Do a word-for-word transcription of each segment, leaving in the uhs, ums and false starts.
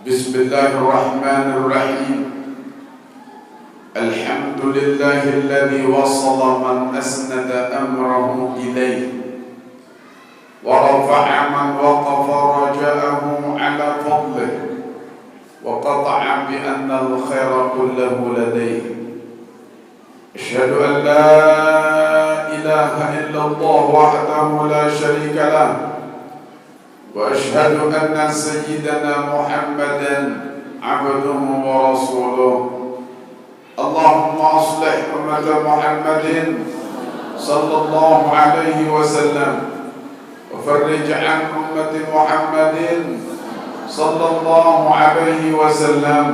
بسم الله الرحمن الرحيم. الحمد لله الذي وصل من أسند أمره إليه، ورفع من وقف رجاءه على فضله، وقطع بأن الخير كله لديه. أشهد أن لا إله إلا الله وحده لا شريك له، وأشهد أن سيدنا محمدا عبده ورسوله. اللهم أصلح أمة محمد صلى الله عليه وسلم، وفرج عن أمة محمد صلى الله عليه وسلم،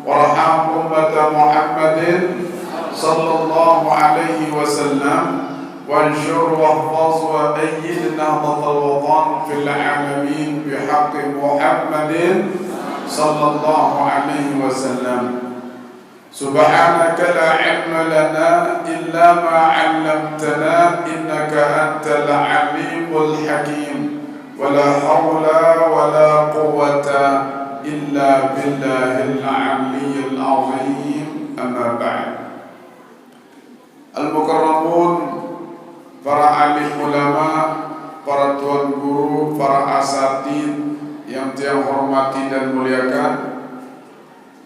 وارحم أمة محمد صلى الله عليه وسلم، وانشر واحفظ وأيد نهضة الوطن في العالمين بحق محمد صلى الله عليه وسلم. سبحانك لا علم لنا إلا ما علمتنا إنك أنت العليم الحكيم. ولا حول ولا قوة إلا بالله العلي العظيم. أما بعد. Al-Mukarramun, para alim ulama, para tuan guru, para asatid yang tiang hormati dan muliakan,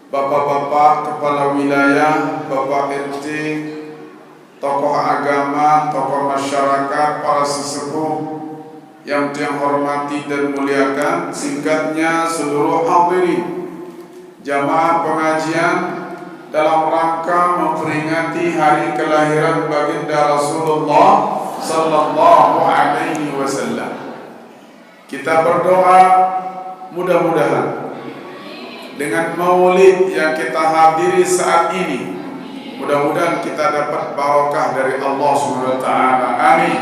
bapak-bapak kepala wilayah, bapak R T, tokoh agama, tokoh masyarakat, para sesepuh yang tiang hormati dan muliakan, singkatnya seluruh hadirin jamaah pengajian dalam rangka memperingati hari kelahiran Baginda Rasulullah sallallahu alaihi wasallam. Kita berdoa, mudah-mudahan dengan maulid yang kita hadiri saat ini, mudah-mudahan kita dapat barokah dari Allah Subhanahu wa Ta'ala. Amin.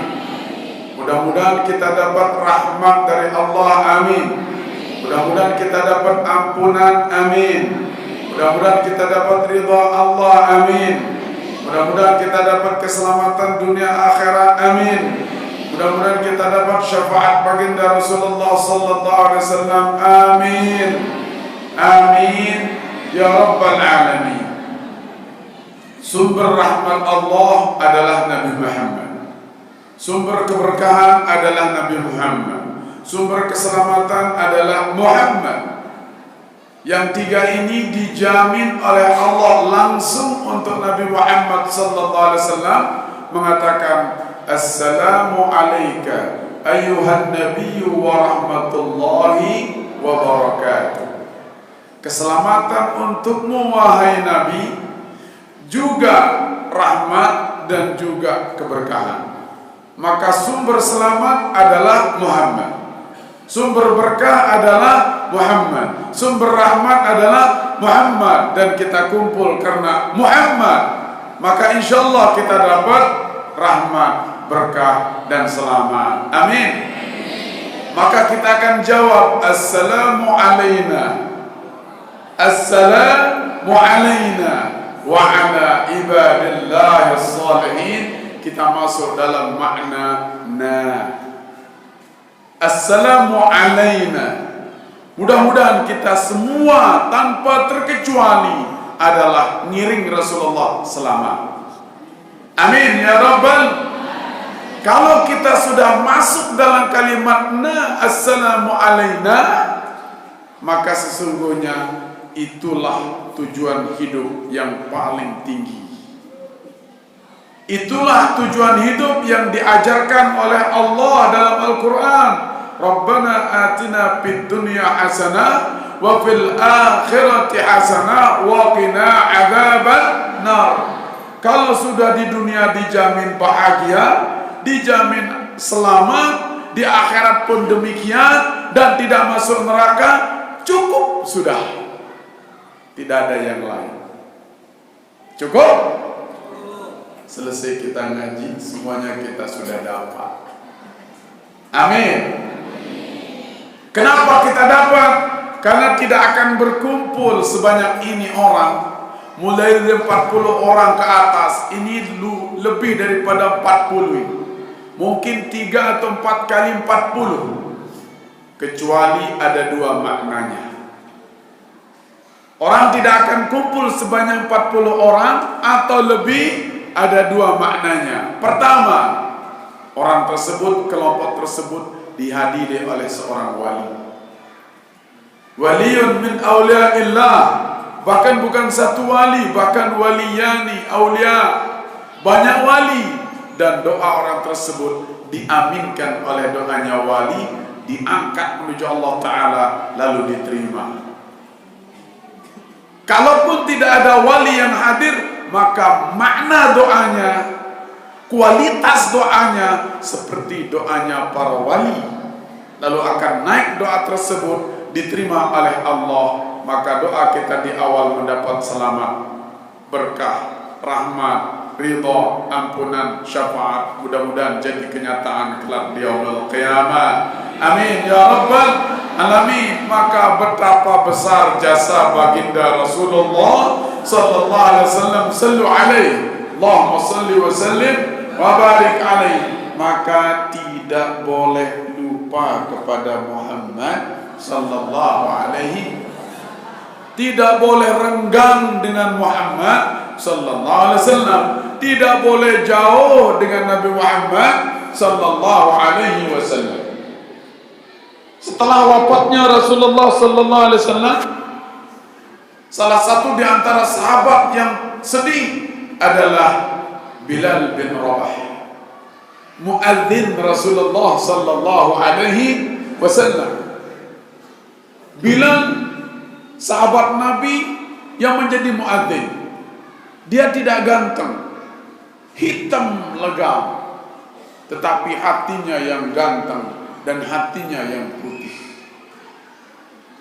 Mudah-mudahan kita dapat rahmat dari Allah. Amin. Mudah-mudahan kita dapat ampunan. Amin. Mudah-mudahan kita dapat ridha Allah. Amin. Mudah-mudahan kita dapat keselamatan dunia akhirat. Amin. Mudah-mudahan kita dapat syafaat Baginda Rasulullah sallallahu alaihi wasallam. Amin. Amin. Ya Rabbal Alamin. Sumber rahmat Allah adalah Nabi Muhammad. Sumber keberkahan adalah Nabi Muhammad. Sumber keselamatan adalah Muhammad. Yang tiga ini dijamin oleh Allah langsung untuk Nabi Muhammad sallallahu alaihi wasallam, mengatakan, "Assalamu alaika ayyuhan nabiyyu wa rahmatullahi wa barakatuh." Keselamatan untukmu, wahai Nabi, juga rahmat dan juga keberkahan. Maka sumber selamat adalah Muhammad. Sumber berkah adalah Muhammad. Sumber rahmat adalah Muhammad. Dan kita kumpul karena Muhammad. Maka insya Allah kita dapat rahmat, berkah, dan selamat. Amin. Maka kita akan jawab, "Assalamu alaina." Assalamu alaina wa ala ibadillahis salihin. Kita masuk dalam makna na. Assalamu alaina. Mudah-mudahan kita semua tanpa terkecuali adalah ngiring Rasulullah selamat. Amin ya Rabbal. Kalau kita sudah masuk dalam kalimat na, assalamu alaina, maka sesungguhnya itulah tujuan hidup yang paling tinggi. Itulah tujuan hidup yang diajarkan oleh Allah dalam Al-Quran. "Rabbana atina fid dunya hasanah wa fil akhirati hasanah wa qina adzaban nar." Kalau sudah di dunia dijamin bahagia, dijamin selamat, di akhirat pun demikian, dan tidak masuk neraka, cukup sudah. Tidak ada yang lain. Cukup? Selesai kita ngaji, semuanya kita sudah dapat. Amin. Kenapa kita dapat? Karena tidak akan berkumpul sebanyak ini orang. Mulai dari empat puluh orang ke atas, ini lu-, lebih daripada empat puluh ini. Mungkin tiga atau empat kali empat puluh. Kecuali ada dua maknanya. Orang tidak akan kumpul sebanyak empat puluh orang atau lebih, ada dua maknanya. Pertama, orang tersebut, kelompok tersebut dihadiri oleh seorang wali. Waliyun min auliyaillah, bahkan bukan satu wali, bahkan waliyani, aulia, banyak wali, dan doa orang tersebut diaminkan oleh doanya wali, diangkat menuju Allah Ta'ala, lalu diterima. Kalaupun tidak ada wali yang hadir, maka makna doanya, kualitas doanya seperti doanya para wali. Lalu akan naik doa tersebut, diterima oleh Allah, maka doa kita di awal mendapat selamat, berkah, rahmat, ridha, ampunan, syafaat. Mudah-mudahan jadi kenyataan kelak di yaumul qiyamah. Amin ya rabbal alamin. Maka betapa besar jasa baginda Rasulullah sallallahu alaihi wasallam. Sallu alaihi. Allahumma salli wa sallim wa barik alaihi. Maka tidak boleh lupa kepada Muhammad sallallahu alaihi, tidak boleh renggang dengan Muhammad sallallahu alaihi wasallam, tidak boleh jauh dengan Nabi Muhammad sallallahu alaihi wasallam. Setelah wafatnya Rasulullah sallallahu alaihi wasallam, salah satu di antara sahabat yang sedih adalah Bilal bin Rabah, muadzin Rasulullah sallallahu alaihi wasallam. Bilal, sahabat Nabi yang menjadi muadzin. Dia tidak ganteng, hitam legam, tetapi hatinya yang ganteng dan hatinya yang putih.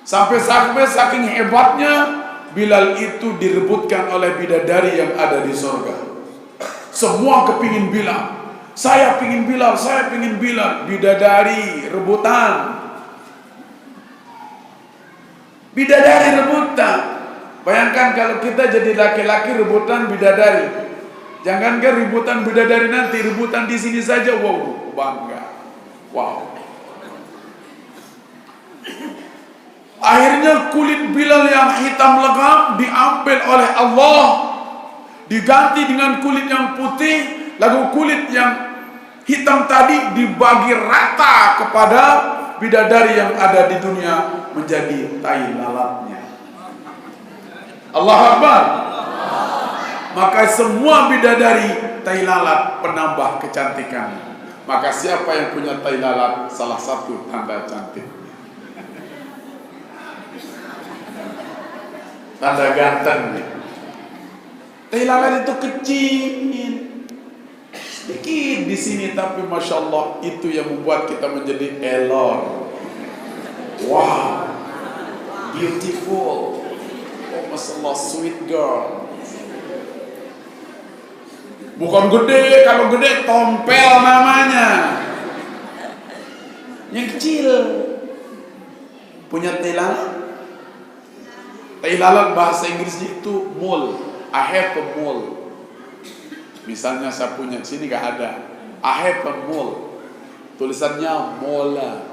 Sampai-sampai saking hebatnya, Bilal itu direbutkan oleh bidadari yang ada di sorga. Semua kepingin Bilal. Saya pingin Bilal, saya pingin Bilal. Bidadari rebutan. Bidadari rebutan. Bayangkan kalau kita jadi laki-laki rebutan bidadari. Jangankan rebutan bidadari, nanti rebutan di sini saja, wow, bangga. Wow. Akhirnya kulit Bilal yang hitam legam diambil oleh Allah, diganti dengan kulit yang putih, lalu kulit yang hitam tadi dibagi rata kepada bidadari yang ada di dunia menjadi tai lalatnya. Allahu Akbar. Maka semua bidadari tai lalat penambah kecantikan. Maka siapa yang punya tai lalat, salah satu tanda cantik. Tanda ganteng. Tai lalat itu kecil. Sedikit di sini, tapi masya Allah, itu yang membuat kita menjadi elor. Wow, beautiful. Oh, masya Allah, sweet girl. Bukan gede, kalau gede tompel namanya. Yang kecil. Punya tai lalat? Tai lalat bahasa Inggrisnya itu mole. I have a mole. Misalnya saya punya, sini nggak ada. I have a mole. Tulisannya mola.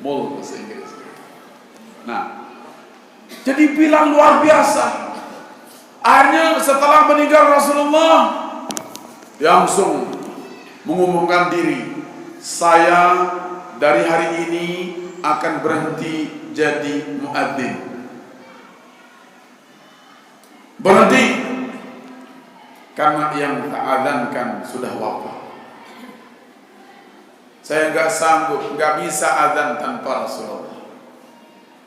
Mole bahasa Inggris. Nah, jadi Bilal luar biasa. Akhirnya setelah meninggal Rasulullah, dia langsung mengumumkan diri, "Saya dari hari ini akan berhenti jadi muadzin." Berhenti karena yang tak adzankan sudah wafat. Saya nggak sanggup, nggak bisa adzan tanpa Rasulullah.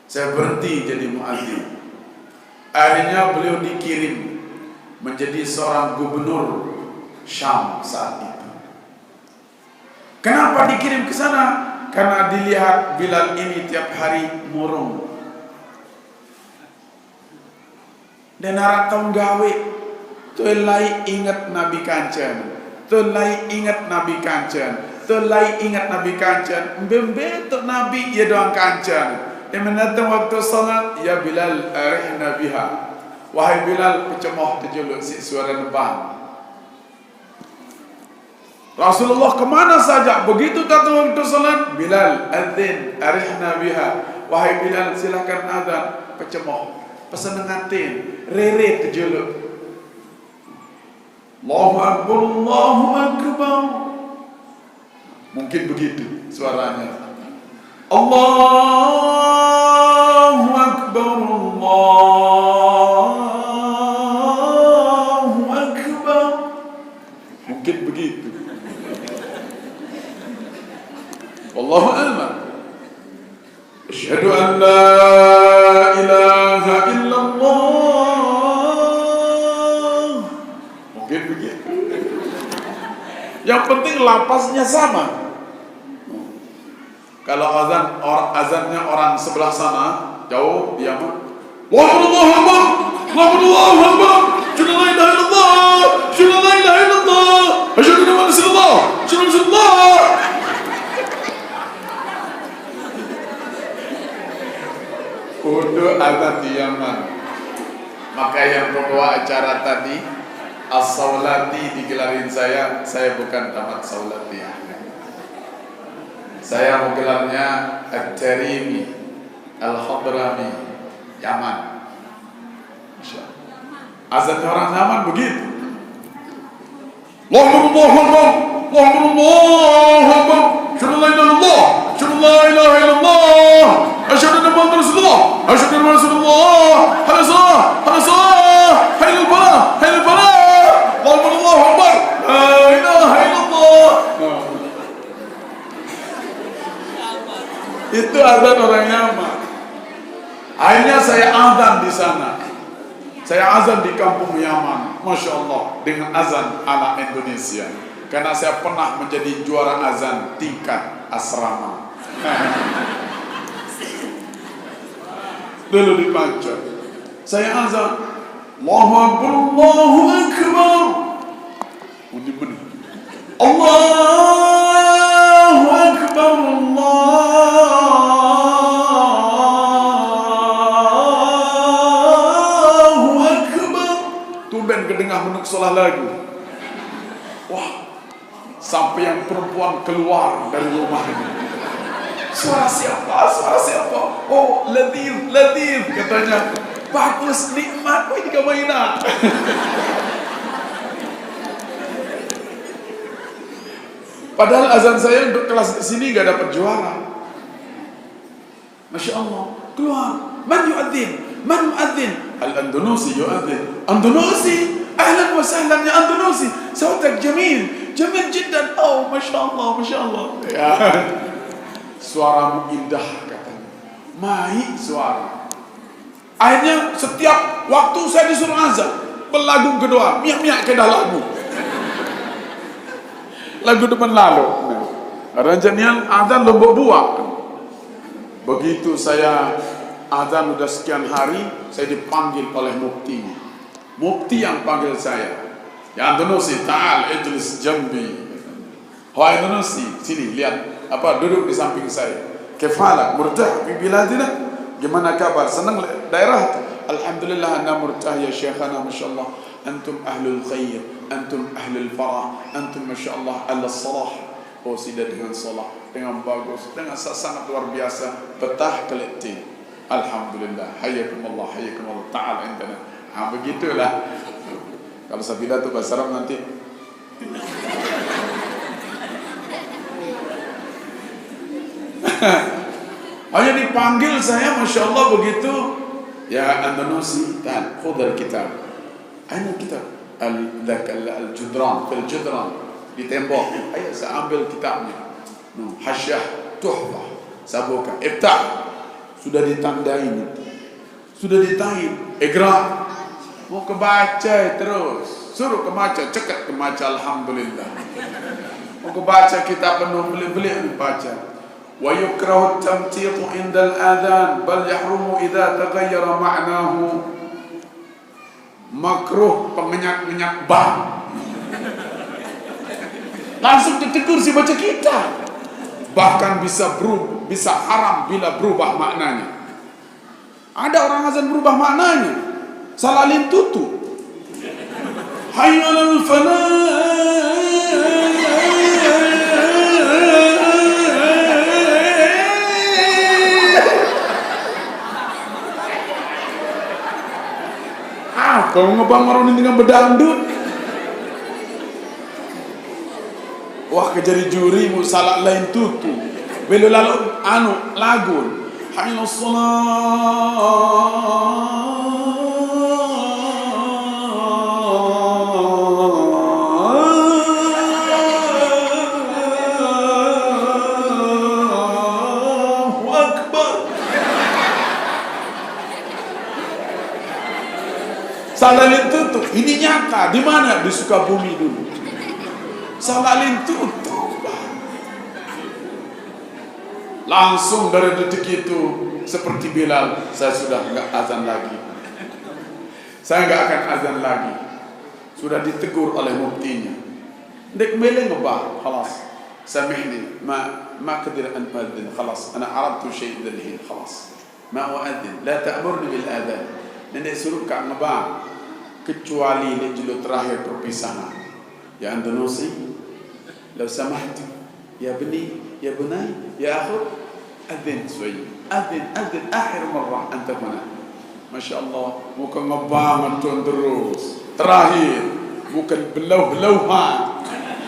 Saya berhenti jadi muadzin. Akhirnya beliau dikirim menjadi seorang gubernur Syam saat itu. Kenapa dikirim ke sana? Karena dilihat Bilal ini tiap hari murung. Ndeq naraq tau gawe. Toe laeq inget Nabi Kancen. Toe laeq inget Nabi Kancen. Toe laeq inget Nabi Kancen. Mbe-mbe toq Nabi, ie doang kancen. Ie meneteng waktu solat, "Ya Bilal, arihna biha." Wahai Bilal, pecemoh tejuluq siq suare nebang. Rasulullah kemana saja, begitu datang waktu salat, "Bilal, adzin, arihna biha." "Wahai Bilal, silakan adzan, pecemoh." Peseneng atin, rere tejolo. Allahu Akbar, Allahu Akbar. Mungkin begitu suaranya. Allahu Akbar, Allahu Akbar. Mungkin begitu. Wallahu a'lam. Asyhadu an la ilaha illallah. Mungkin begitu. Yang penting lafaznya sama. Kalau azan or, azannya orang sebelah sana, jauh dia mah, Allahu Akbar, Allahu Akbar, Allahu Akbar. Asyhadu an la ilaha illallah, asyhadu an la ilaha illallah, asyhadu anna Muhammadan Rasulullah, asyhadu anna Rasulullah. Kudu azan di Yaman. Maka yang pembawa acara tadi, As-Saulati digelarin saya, saya bukan tamat Saulati. Saya mau gelarnya At-Tarimi Al-Hadrami, Yaman. Masya Allah. Azan orang Yaman begitu. Allahu Akbar, Allahu Akbar, Allahu Akbar, Allahu Akbar. Asyhadu an la ilaha illallah, asyhadu an la ilaha illallah. Asyhadu anna Muhammadar Rasulullah, asyhadu anna Muhammadar Rasulullah. Hayya salah, hayya salah. Hayya falah, hayya falah. Allahu Akbar, Allahu Akbar. La ilaha illallah. Itu azan orang Yaman. Akhirnya saya azan di sana. Saya azan di kampung Yaman. Masya Allah, dengan azan ala Indonesia. Karena saya pernah menjadi juara azan tingkat asrama. Dulu di Pancor. Saya azan. Allahu Akbar, Allahu Akbar. Muni-muni. Allahu Akbar, Allahu Akbar. Tumben kedengah menuk salah lagu. Wah, sampai yang perempuan keluar dari rumah ini. Suara siapa? Suara siapa? Oh, Latif, Latif, katanya. Bagus, nikmat, wih, di kamar enak. Padahal azan saya untuk kelas di sini gak dapat juara. Masya Allah, keluar. Man yu'adzin? Man yu'adzin? Al-Andalusi yu'adzin. Andalusi? Ahlan wa sahlan ya Andalusi. Sautak jamil. Jamil jiddan. Oh, Masya Allah, Masya Allah. Ya. Suaramu indah, katanya. Mai suara. Akhirnya setiap waktu saya disuruh azan, belagu kedua, miak-miak ke dalammu. Lagu depan lalu. Nah, rancanian azan Lombok Buak. Begitu saya azan udah sekian hari, saya dipanggil oleh mufti. Mufti yang panggil saya. Ya Andalusi, ta'al ijlis jambi. Wahai Andalusi, sini lihat, apa, duduk di samping saya. Kefala, murtah, fi biladina. Gimana kabar? Senang le-, daerah? Alhamdulillah, ana murtah ya Syekhana, Masya Allah. Antum ahlul khair, antum ahlul farah, antum Masya Allah ala salah. Oh, sida dengan salah, dengan bagus, dengan sa-, sangat luar biasa. Betah keleti. Alhamdulillah, hayyakumullah, hayyakumullah. Ta'al indana. Ha, begitulah. Kalau sabila tu bahasa Arab nanti. Hanya dipanggil saya, Masya Allah, begitu. Ya Andalusi, ta'al, khudh al-kitab. Aina kitab? Al-, dak-, al-, al-judran, fil judran. Di tembok. Ayo, saya ambil kitabnya. No, Hasyiah Tuhfah. Saya buka. Iftah. Sudah ditandain itu. Sudah ditain. Iqra. Mau kebaca terus. Suruh kebaca, cekak kebaca, alhamdulillah. Mau kebaca kitab penuh, beli-beli dibaca. Wa yukrahu tamtitu indal adhan, bal yahrumu idza taghayyara ma'nahu. Makruh pengenyat-ngenyat ba. Langsung ditegur si baca kitab. Bahkan bisa berub-, bisa haram bila berubah maknanya. Ada orang azan berubah maknanya. Salah lintutu. Hayya 'alal falah. Kamu ngebang orang ini dengan bedangdut. Wah, kejari juri mu salah lain tutu. Belo lalu anu lagu. Hayya salah. Allahu Akbar. Salah lintutu. Ini nyata. Di mana? Di Sukabumi dulu. Salah lintutu. Langsung dari detik itu, seperti Bilal, saya sudah nggak azan lagi. Saya nggak akan azan lagi. Sudah ditegur oleh muftinya. Dek mele ngebah, khalas. Samihni, ma, ma qadir an uadzin, khalas. Ana arabtu syai' dzalhin, khalas. Ma uadzin, la ta'murni bil adzan. Nenek suruh kak ngebah. Kecuali ni jelo terakhir perpisahan. Ya Andalusi, lau samahtu, ya bni, ya bunai, ya akhu, adzin suai. Adzin, adzin, akhir marrah anta huna. Masya Allah, bukan ngebangun tuan terus. Terakhir, bukan belau-belau ha.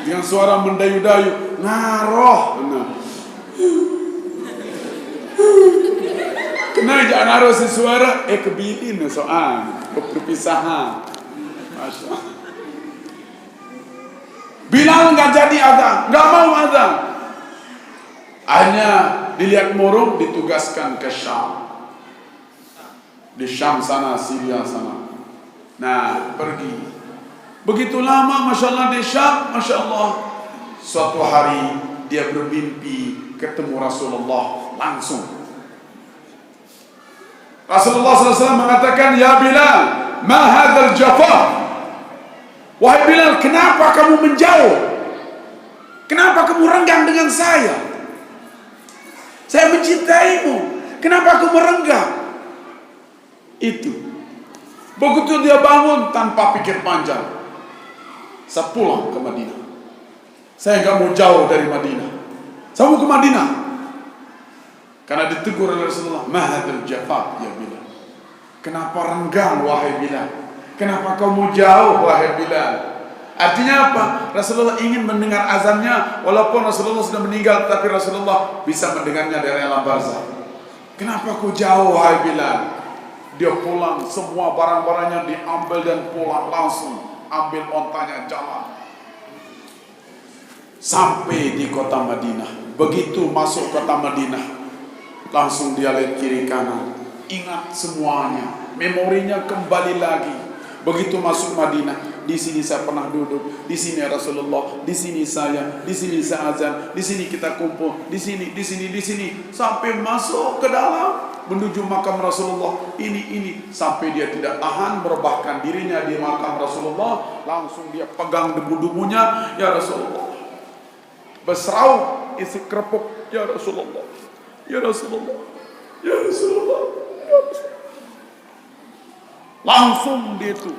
Dengan suara mendayu-dayu, ngaroh. Nah. Kena je ngaroh si suara, eh, kebilin soal. Perpisahan. Masya Allah. Bilal nggak jadi azan, nggak mau azan. Akhirnya dilihat murung, ditugaskan ke Syam. Di Syam sana, Syria sana. Nah, pergi. Begitu lama, Masya Allah, di Syam, Masya Allah. Suatu hari, dia bermimpi ketemu Rasulullah langsung. Rasulullah sallallahu alaihi wasallam mengatakan, "Ya Bilal, ma hadzal jafa?" Wahai Bilal, kenapa kamu menjauh? Kenapa kamu renggang dengan saya? Saya mencintaimu. Kenapa kamu renggang? Itu. Begitu dia bangun tanpa pikir panjang, saya pulang ke Madinah. Saya nggak mau jauh dari Madinah. Saya mau ke Madinah. Karena ditegur oleh Rasulullah, "Ma hadzal jafa, ya Bilal?" Kenapa renggang, wahai Bilal? Kenapa kau mau jauh, wahai Bilal? Artinya apa? Rasulullah ingin mendengar azannya, walaupun Rasulullah sudah meninggal, tapi Rasulullah bisa mendengarnya dari alam barzah. Kenapa kau jauh, wahai Bilal? Dia pulang, semua barang-barangnya diambil dan pulang langsung. Ambil ontanya, jalan. Sampai di kota Madinah. Begitu masuk kota Madinah, langsung dia lihat kiri kanan. Ingat semuanya. Memorinya kembali lagi. Begitu masuk Madinah, di sini saya pernah duduk, di sini Rasulullah, di sini saya, di sini saya azan, di sini kita kumpul, di sini, di sini, di sini. Sampai masuk ke dalam, menuju makam Rasulullah. Ini, ini. Sampai dia tidak tahan merebahkan dirinya di makam Rasulullah. Langsung dia pegang debu-debunya, "Ya Rasulullah." Berserau isi kerepuk, "Ya Rasulullah, ya Rasulullah, ya Rasulullah, ya Rasulullah." Langsung dia itu,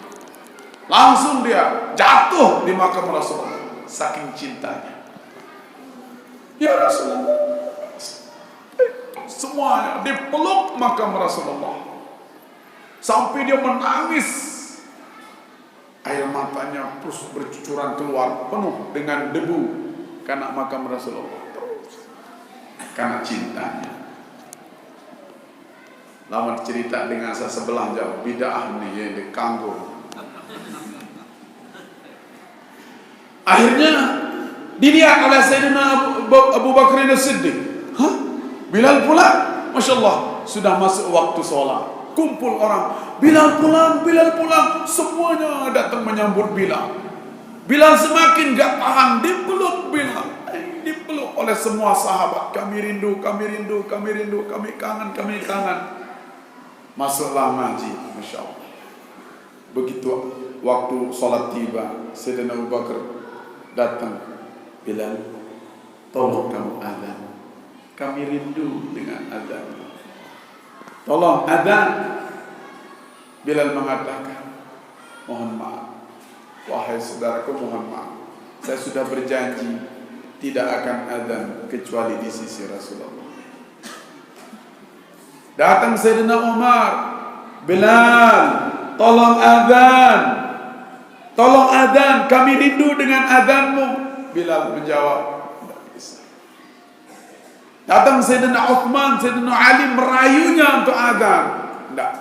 langsung dia jatuh di makam Rasulullah. Saking cintanya. "Ya Rasulullah." Semuanya dipeluk makam Rasulullah. Sampai dia menangis. Air matanya terus bercucuran keluar, penuh dengan debu. Karena makam Rasulullah. Terus. Karena cintanya. Lawan cerita dengan sa sebelah jauh, bid'ah ni, ya, dikanggur. Akhirnya dilihat oleh Sayyidina Abu, Abu Bakar As-Siddiq. Hah? Bilal pulang? Masya Allah, sudah masuk waktu sholat. Kumpul orang. "Bilal pulang, Bilal pulang." Semuanya datang menyambut Bilal. Bilal semakin gak tahan, dipeluk Bilal. Eh, dipeluk oleh semua sahabat. "Kami rindu, kami rindu, kami rindu, kami kangen, kami kangen." Masuklah masjid, Masya Allah. Begitu waktu sholat tiba, Sayyidina Abu Bakar datang. "Bilal, tolong kamu azan. Kami rindu dengan azan. Tolong azan." Bilal mengatakan, "Mohon maaf. Wahai saudaraku, mohon maaf. Saya sudah berjanji tidak akan azan kecuali di sisi Rasulullah." Datang Sayyidina Umar, "Bilal, "Tolong azan, tolong azan, kami rindu dengan azanmu." Bilal menjawab, "Tidak bisa." Datang Sayyidina Uthman, Sayyidina Ali merayunya untuk azan. Tidak.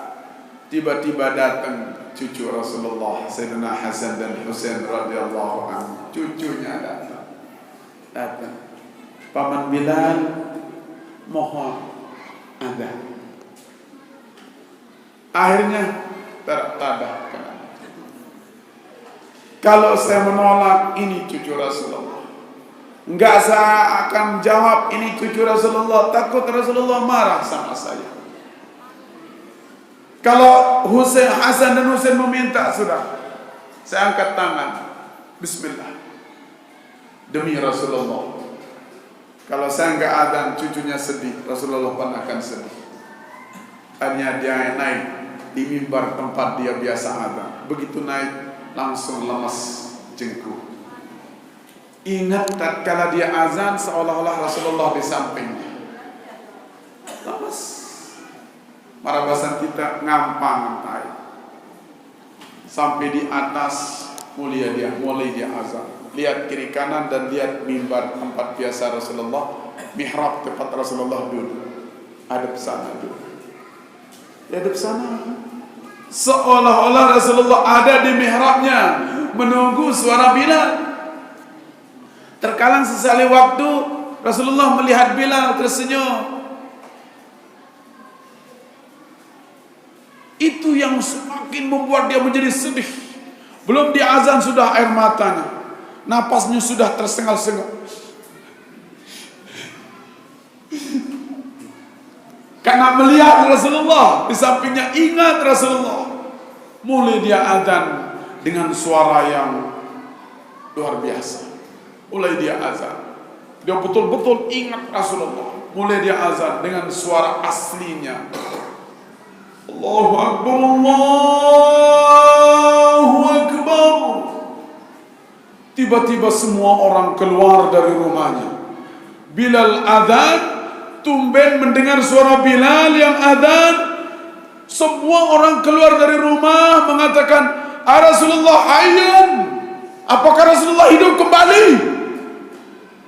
Tiba-tiba datang cucu Rasulullah, Sayyidina Hasan dan Husain radhiyallahu anhu. Cucunya datang. Datang. "Paman Bilal, mohon azan." Akhirnya tertadah. "Kalau saya menolak, ini cucu Rasulullah. Enggak, saya akan jawab, ini cucu Rasulullah. Takut Rasulullah marah sama saya." Kalau Husain, Hasan dan Husain meminta, sudah. Saya angkat tangan. Bismillah. Demi Rasulullah. Kalau saya nggak azan, cucunya sedih. Rasulullah pun akan sedih. Akhirnya dia naik di mimbar tempat dia biasa azan. Begitu naik, langsung lemas jengku. Ingat, tatkala dia azan, seolah-olah Rasulullah di sampingnya. Lemas. Marabasan kita ngampang tai. Sampai di atas, mulia dia, mulai dia azan. Lihat kiri kanan dan lihat mimbar tempat biasa Rasulullah, mihrab tempat Rasulullah duduk. Hadap sana dulu. Hadap sana. Seolah-olah Rasulullah ada di mihrabnya, menunggu suara Bilal. Terkadang sesekali waktu Rasulullah melihat Bilal tersenyum. Itu yang semakin membuat dia menjadi sedih. Belum diazan sudah air matanya. Napasnya sudah tersengal-sengal. Karena melihat Rasulullah, di sampingnya ingat Rasulullah. Mulai dia azan dengan suara yang luar biasa. Mulai dia azan. Dia betul-betul ingat Rasulullah. Mulai dia azan dengan suara aslinya. Allahu Akbar, Allahu Akbar. Tiba-tiba semua orang keluar dari rumahnya. Bilal azan, tumben mendengar suara Bilal yang azan. Semua orang keluar dari rumah mengatakan, "Ah, Rasulullah hayyun." Apakah Rasulullah hidup kembali?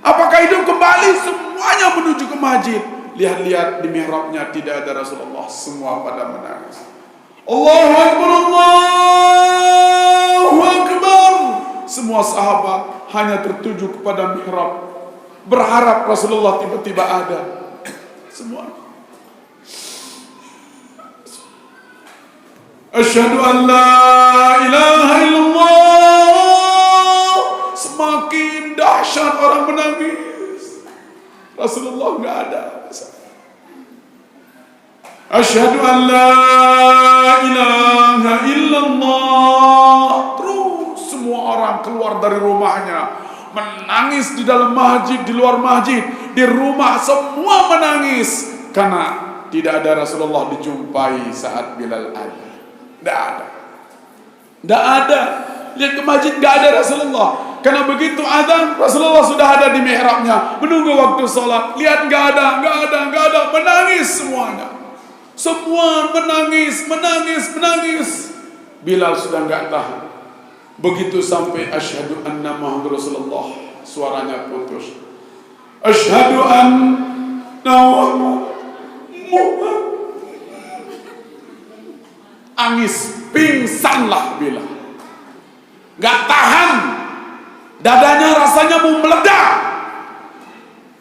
Apakah hidup kembali? Semuanya menuju ke masjid. Lihat-lihat di mihrabnya tidak ada Rasulullah. Semua pada menangis. Allahu Akbar, Allahu Akbar. Semua sahabat hanya tertuju kepada mihrab. Berharap Rasulullah tiba-tiba ada. Semua. Asyhadu an la ilaha illallah. Semakin dahsyat orang menangis. Rasulullah nggak ada. Asyhadu an la ilaha illallah. Terus semua orang keluar dari rumahnya, menangis di dalam masjid, di luar masjid, di rumah, semua menangis karena tidak ada Rasulullah dijumpai saat Bilal azan. Tidak ada. Tidak ada. Lihat ke masjid, nggak ada Rasulullah. Karena begitu azan, Rasulullah sudah ada di mihrabnya, menunggu waktu sholat. Lihat, nggak ada, nggak ada, nggak ada. Menangis semuanya. Semua menangis, menangis, menangis. Bilal sudah nggak tahan. Begitu sampai asyhadu anna Muhammad Rasulullah, suaranya putus. Asyhadu anna Muhammad. Angis, pingsanlah Bilal. Gak tahan. Dadanya rasanya mau meledak.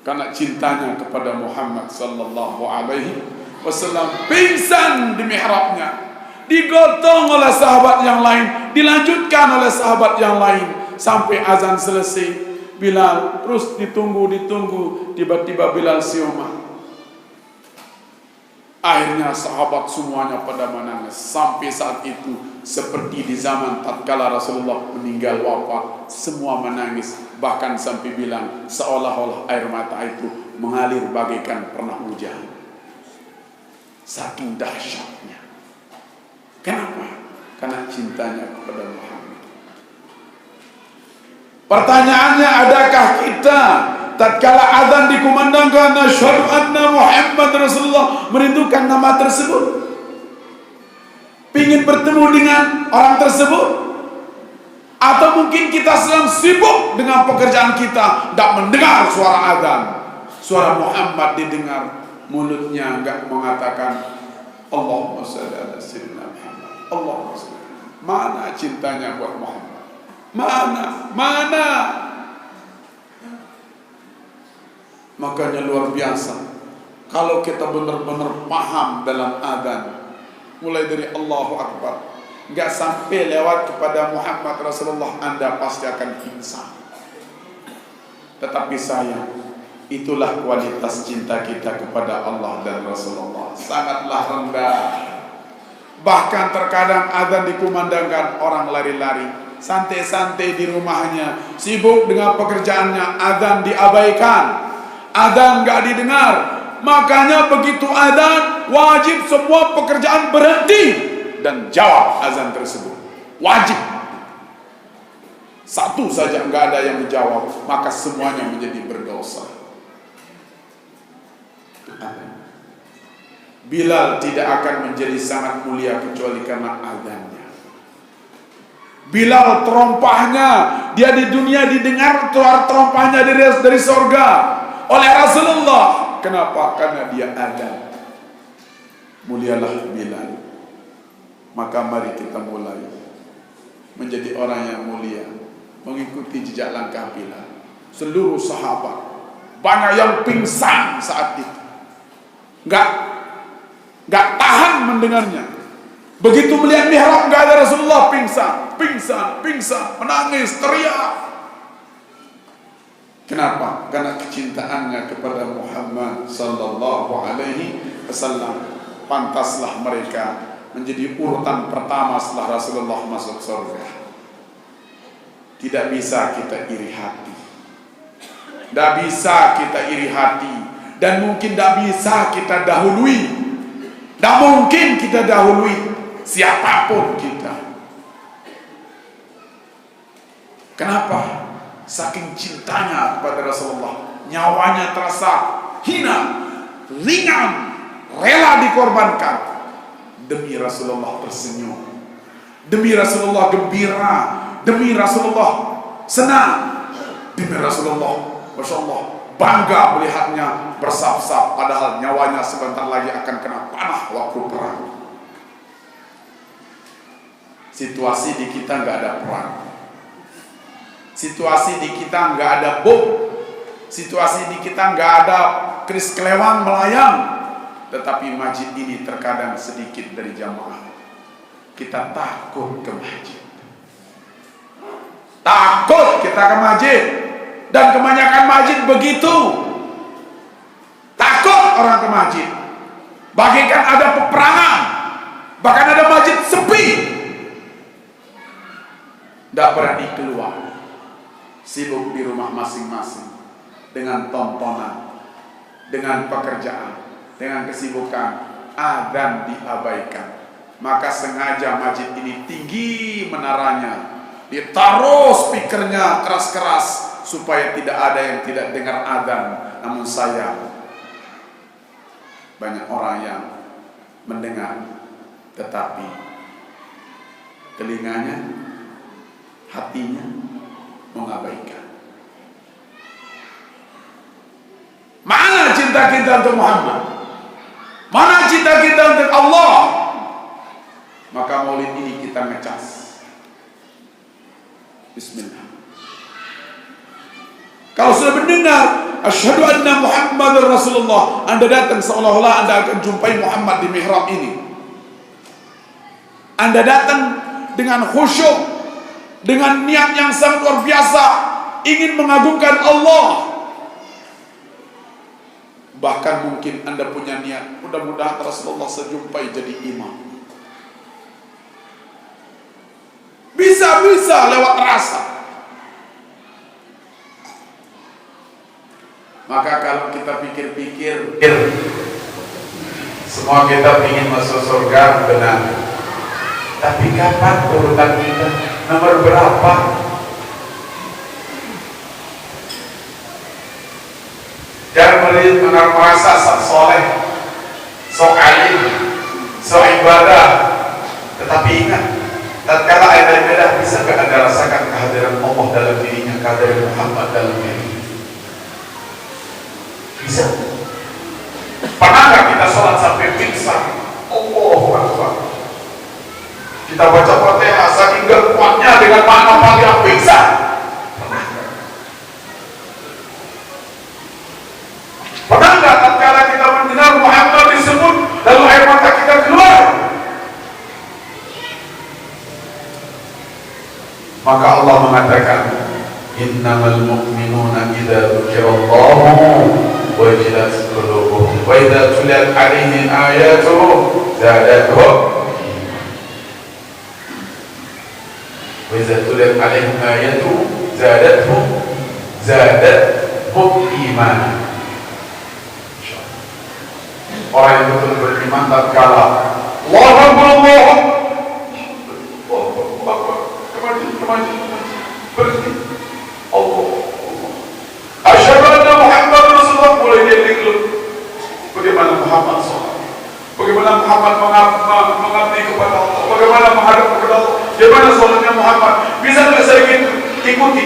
Karena cintanya kepada Muhammad sallallahu alaihi wasallam, pingsan di mihrabnya. Digotong oleh sahabat yang lain, dilanjutkan oleh sahabat yang lain sampai azan selesai. Bilal terus ditunggu, ditunggu, tiba-tiba Bilal siuman. Akhirnya sahabat semuanya pada menangis. Sampai saat itu, seperti di zaman tatkala Rasulullah meninggal wafat, semua menangis. Bahkan sampai bilang seolah-olah air mata itu mengalir bagaikan pernah hujan. Saking dahsyatnya. Kenapa? Karena cintanya kepada Muhammad. Pertanyaannya, adakah kita tatkala azan dikumandangkan, "Asyhadu anna Muhammad Rasulullah," merindukan nama tersebut? Pingin bertemu dengan orang tersebut? Atau mungkin kita sedang sibuk dengan pekerjaan kita, tidak mendengar suara azan. Suara Muhammad didengar, mulutnya nggak mengatakan, "Allahumma salli ala Sayyidina Muhammad. Allahumma salli." Mana cintanya buat Muhammad? Mana? Mana? Makanya luar biasa. Kalau kita benar-benar paham dalam azan, mulai dari Allahu Akbar, nggak sampai lewat kepada Muhammad Rasulullah, Anda pasti akan pingsan. Tetapi sayang, itulah kualitas cinta kita kepada Allah dan Rasulullah. Sangatlah rendah. Bahkan terkadang azan dikumandangkan, orang lari-lari. Santai-santai di rumahnya, sibuk dengan pekerjaannya, azan diabaikan. Azan nggak didengar. Makanya begitu azan, wajib semua pekerjaan berhenti dan jawab azan tersebut. Wajib. Satu saja nggak ada yang menjawab, maka semuanya menjadi berdosa. Bilal tidak akan menjadi sangat mulia kecuali karena azannya. Bilal terompahnya, dia di dunia didengar suara terompahnya dari, dari sorga oleh Rasulullah. Kenapa? Karena dia azan. Mulialah Bilal. Maka mari kita mulai menjadi orang yang mulia, mengikuti jejak langkah Bilal. Seluruh sahabat, banyak yang pingsan saat itu. Nggak, nggak tahan mendengarnya. Begitu melihat mihrab nggak ada Rasulullah, pingsan, pingsan, pingsan, menangis, teriak. Kenapa? Karena kecintaannya kepada Muhammad sallallahu alaihi wasallam. Pantaslah mereka menjadi urutan pertama setelah Rasulullah masuk surga. Tidak bisa kita iri hati. Tidak bisa kita iri hati. Dan mungkin tidak bisa kita dahului. Tidak mungkin kita dahului siapapun kita. Kenapa? Saking cintanya kepada Rasulullah, nyawanya terasa hina, ringan, rela dikorbankan demi Rasulullah tersenyum, demi Rasulullah gembira, demi Rasulullah senang, demi Rasulullah, masya Allah, bangga melihatnya bersaf-saf, padahal nyawanya sebentar lagi akan kena panah waktu perang. Situasi di kita nggak ada perang. Situasi di kita nggak ada bom. Situasi di kita nggak ada keris kelewang melayang. Tetapi masjid ini terkadang sedikit dari jamaah. Kita takut ke masjid. Takut kita ke masjid. Dan kebanyakan masjid begitu. Takut orang ke masjid. Bagaikan ada peperangan. Bahkan ada masjid sepi. Tidak berani keluar. Sibuk di rumah masing-masing. Dengan tontonan. Dengan pekerjaan. Dengan kesibukan. Azan diabaikan. Maka sengaja masjid ini tinggi menaranya, ditaruh speakernya keras-keras supaya tidak ada yang tidak dengar azan. Namun sayang, banyak orang yang mendengar, tetapi telinganya, hatinya mengabaikan. Mana cinta kita untuk Muhammad? Mana cinta kita untuk Allah? Maka maulid ini kita ngecas. Bismillah. Kalau sudah mendengar, "Asyhadu anna Muhammadar Rasulullah," Anda datang seolah-olah Anda akan jumpai Muhammad di mihrab ini. Anda datang dengan khusyuk, dengan niat yang sangat luar biasa, ingin mengagungkan Allah. Bahkan mungkin Anda punya niat, "Mudah-mudahan Rasulullah saya jumpai jadi imam." Bisa-bisa lewat rasa. Maka kalau kita pikir-pikir, semua kita ingin masuk surga, benar. Tapi kapan urutan kita? Nomor berapa? Dan meri-, merasa sok soleh, sok alim, sok ibadah, Tetapi ingat, tatkala ada ibadah, bisa nggak Anda rasakan kehadiran Allah dalam dirinya, kehadiran Muhammad dalam dirinya? Bisa. Pernah nggak kita sholat sampai pingsan? Allahu Akbar. Kita baca Fatihah, saking gak kuatnya dengan makna Fatihah, pingsan. Pernah nggak? Pernah nggak tatkala kita mendengar Muhammad disebut, lalu air mata kita keluar? Maka Allah mengatakan, "Innamal mu'minuna idza dzukirallahu wajilat qulubuhum, wa idza tuliyat 'alaihim ayatuhu zadathum." Wa idza tuliyat 'alaihim ayatuhu zadathum, zadathum imana. Orang yang betul beriman tatkala Allahu Akbar, Allahu Akbar, Allahu Akbar, ke masjid, ke masjid, ke masjid, berhenti. Allah, Allah. Asyhadu anna Muhammadar Rasulullah, mulai dia diklut. Bagaimana Muhammad sholat? Bagaimana Muhammad mengab- me- mengabdi kepada Allah? Bagaimana menghadap kepada Allah? Bagaimana sholatnya Muhammad? Bisa nggak saya gitu? Ikuti.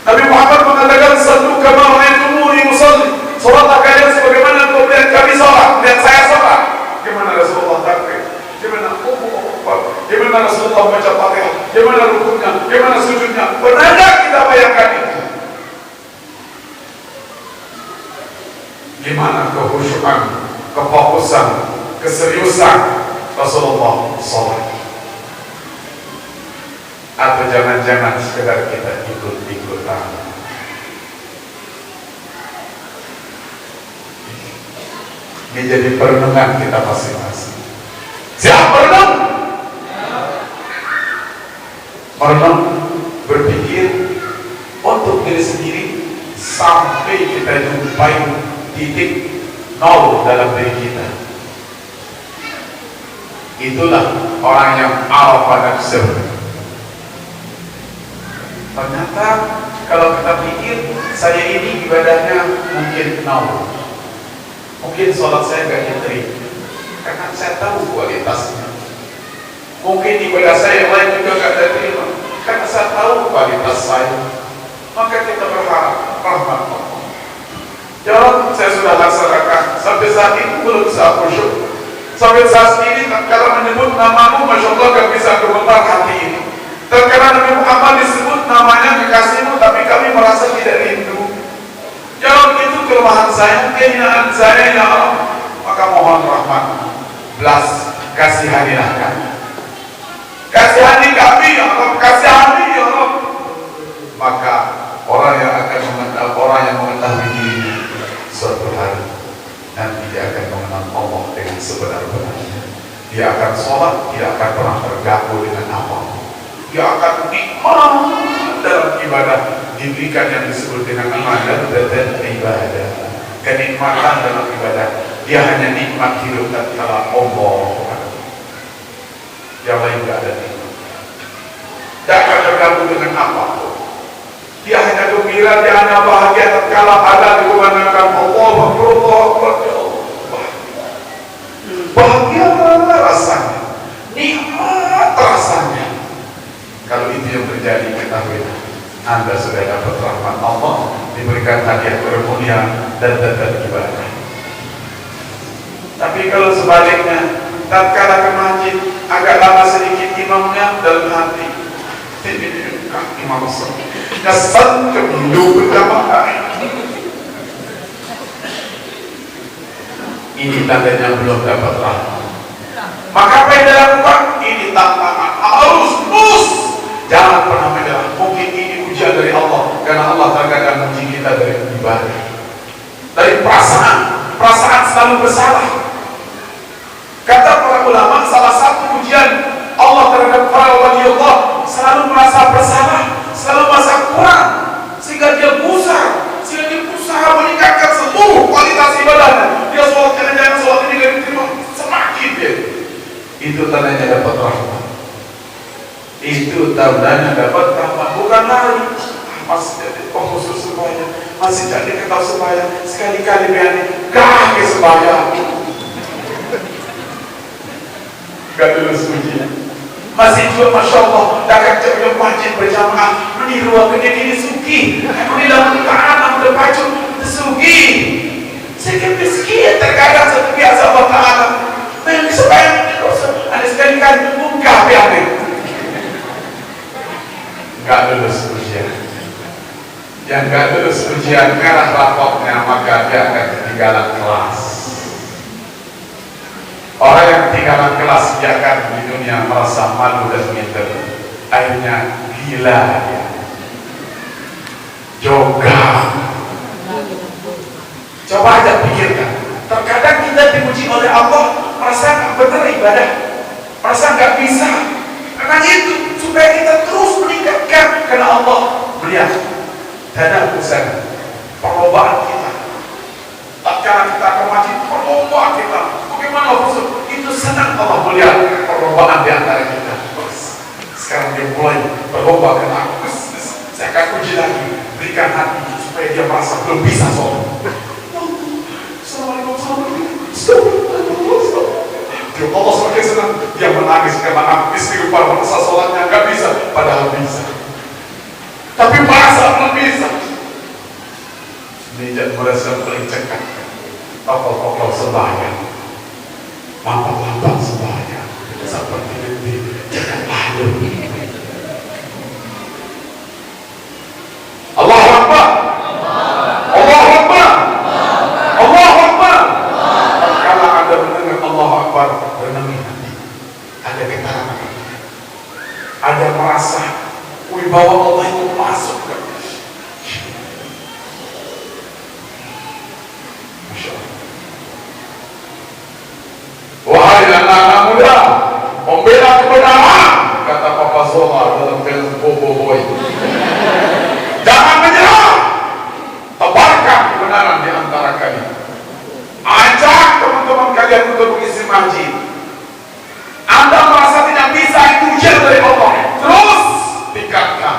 Nabi Muhammad mengatakan, "Sallu kama ra'aitumuni usalli." Sholatlah kalian sebagaimana engkau melihat kami sholat, melihat saya sholat. Bagaimana Rasulullah takbir? Bagaimana Allahu Akbar? Bagaimana Rasulullah baca Fatihah? Bagaimana rukunya? Bagaimana sujudnya? Pernah nggak kita bayangkan itu? Gimana kehusyuan, kefokusan, keseriusan Rasulullah sholat? Atau jangan-jangan sekedar kita ikut-ikutan? Ini jadi perenungan kita masing-masing. Siap merenung? Merenung, berpikir untuk diri sendiri sampai kita jumpai titik nol dalam diri kita. Itulah orang yang arafa nafsuh. Ternyata kalau kita pikir, saya ini ibadahnya mungkin nol. Mungkin sholat saya nggak diterima karena saya tahu kualitasnya. Mungkin ibadah saya yang lain juga nggak diterima karena saya tahu kualitas saya. Maka kita berharap rahmat Allah. Ya Rabb, saya sudah laksanakan, sampai saat ini belum bisa khusyuk. Sampai saat ini, tatkala menyebut namamu, Masya Allah, gak bisa gemetar hati ini. Tatkala Nabi Muhammad disebut namanya kekasihmu, tapi kami merasa tidak rindu. Ya Rabb, itu kelemahan saya, kehinaan saya, ya Rabb. Maka mohon rahmat, belas, kasihanilah kami. Kasihani kami, ya Rabb, kasihani, ya Rabb. Maka orang yang akan mengetahui, orang yang mengetahui dirinya, suatu hari nanti dia akan mengenal Allah dengan sebenar-benarnya. Dia akan sholat, tidak akan pernah terganggu dengan apa-apa. Dia akan nikmat dalam ibadah, diberikan yang disebut dengan ibadah dan ibadah. Kenikmatan dalam ibadah, dia hanya nikmat hidup tatkala Allah. Yang lain tidak ada nikmat. Tidak akan terganggu dengan apapun. Dia hanya gembira, dia hanya bahagia tatkala ada dikumandangkan Allah Akbar, Allah Akbar, ya Allah. Bahagia. Bahagia rasanya, nikmat rasanya. Kalau itu yang terjadi, ketahuilah, Anda sudah dapat rahmat Allah, diberikan hadiah termulia dan tetap ibadah. Tapi kalau sebaliknya, tatkala ke masjid, agak lama sedikit imamnya, dalam hati, "Ini kah imam sholat? Kesan kemilu berjamaah." Ini tandanya belum dapat rahmat. Maka apa yang dilakukan? Ini tantangan, harus terus. Jangan pernah menyerah. Mungkin ini ujian dari Allah, karena Allah terkadang menguji kita dari ibadah, dari perasaan. Perasaan selalu bersalah. Kata para ulama, salah satu ujian Allah terhadap para wali Allah, selalu merasa bersalah, selalu merasa kurang, sehingga dia berusaha, sehingga dia berusaha meningkatkan seluruh kualitas ibadahnya. Dia sholat, jangan-jangan sholat ini gak diterima, semakin dia. Itu tandanya dapat rahmat. Itu tandanya dapat rahmat, bukan lari. "Ah, masih jadi pengkhusus sembahyang, masih jadi kental sembahyang, sekali-kali biar gak ke sembahyang." Gak lulus ujian. Masih juga, Masya Allah, takkan cak punya masjid berjamaah meniru aku dia kini suki. Aku ni lamun taat, lamun terpacu, tersugi. Saya miskin terkadang satu biasa Allah Ta'ala. Yang disembahyang itu dosa. Ada sekali-kali buka habis-habis. Enggak lulus ujian. Yang enggak lulus ujian, merah rapotnya, maka dia akan ketinggalan kelas. Orang yang ketinggalan kelas, dia akan di dunia merasa malu dan minder. Akhirnya gila dia. Joga. Coba aja pikirkan. Terkadang kita diuji oleh Allah, merasa nggak benar ibadah, merasa nggak bisa. Karena itu, supaya kita terus meningkatkan, karena Allah melihat. Dada usaha perlombaan kita. Tatkala kita ke masjid, perlombaan kita. Bagaimana khusyuk? Itu senang Allah melihat perlombaan di antara kita. Sekarang dia mulai berlomba, kena aku. Saya akan uji lagi. Berikan hati supaya dia merasa belum bisa sholat. Assalamualaikum, assalamualaikum. Astagfirullah, astagfirullah. Dia Allah semakin senang. Dia menangis karena aku istighfar, merasa sholatnya nggak bisa, padahal bisa. Tapi merasa belum bisa. Ini jak merasa paling cekak. Tokoh-tokoh sembahyang, lampak-lampak sembahyang, seperti itu. Cekak malu. Allahu Akbar. Allahu Akbar. Allahu Akbar. Kalau ada mendengar Allahu Akbar, renungi hati. Ada getaran hati. Ada merasa wibawa Allah itu masuk ke. Masya Allah. Wahai anak-anak muda, pembela kebenaran, kata Papa Zola dalam film Bobo Boy. Jangan menyerah. Tebarkan kebenaran di antara kalian. Ajak teman-teman kalian untuk mengisi masjid. Anda merasa tidak bisa, itu ujian dari Allah. Terus tingkatkan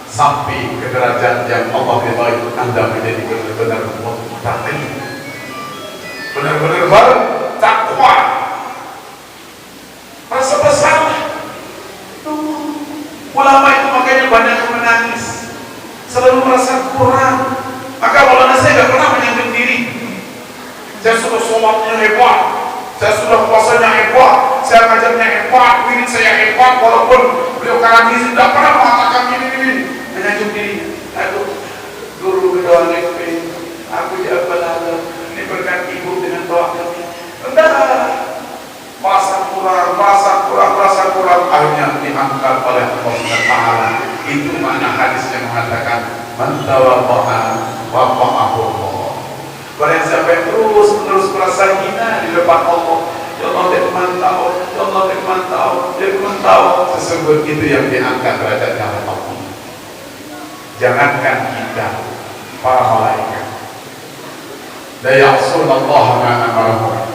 sampai ke derajat yang Allah ridhai. Anda menjadi benar-benar muttaqin. Benar-benar bertakwa. Merasa bersalah. Ulama itu makanya banyak yang menangis. Selalu merasa kurang. Maka Maulana saya nggak pernah menyanjung diri. Saya sudah sholatnya hebat, saya sudah puasanya hebat, saya ngajarnya hebat, wirid saya hebat, walaupun beliau karang izin tidak pernah mengatakan ini, ini, ini. Menyanjung diri. Aku guru kedawan F P, aku di Abdul Alam, ini berkat ibu dengan doa kami. Enggak. Merasa kurang, merasa kurang, merasa kurang, akhirnya diangkat oleh Allah Subhanahu wa Ta'ala. Itu makna hadis yang mengatakan, "Man tawadha'a rafa'ahu Allah." Barang siapa yang terus-menerus merasa hina di depan Allah, "Ya Allah, dia mantau, ya Allah, dia mantau, dia mantau," sesungguhnya itu yang diangkat derajatnya oleh Allah. Jangankan kita, para malaikat. La ya'sunallaha ma amarahum.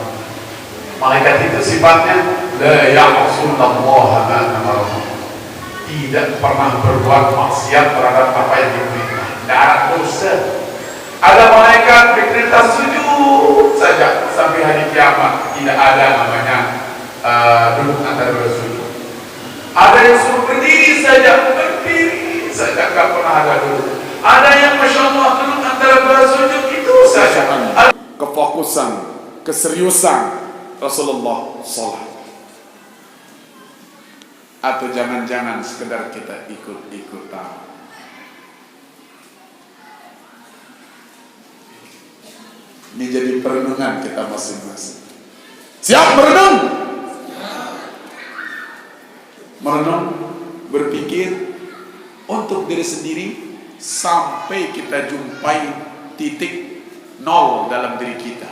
Malaikat itu sifatnya la ya'sunallaha ma amarahum. Tidak pernah berbuat maksiat terhadap apa yang diperintah. Tidak ada dosa. Ada malaikat diperintah sujud saja sampai hari kiamat. Tidak ada namanya eh, duduk antara dua sujud. Ada yang suruh berdiri saja, berdiri saja, nggak pernah ada duduk. Ada yang, Masya Allah, duduk antara dua sujud, itu saja. Ada kefokusan, keseriusan Rasulullah sholat. Atau jangan-jangan sekedar kita ikut-ikutan. Ini jadi perenungan kita masing-masing. Siap merenung? Merenung, berpikir untuk diri sendiri sampai kita jumpai titik nol dalam diri kita.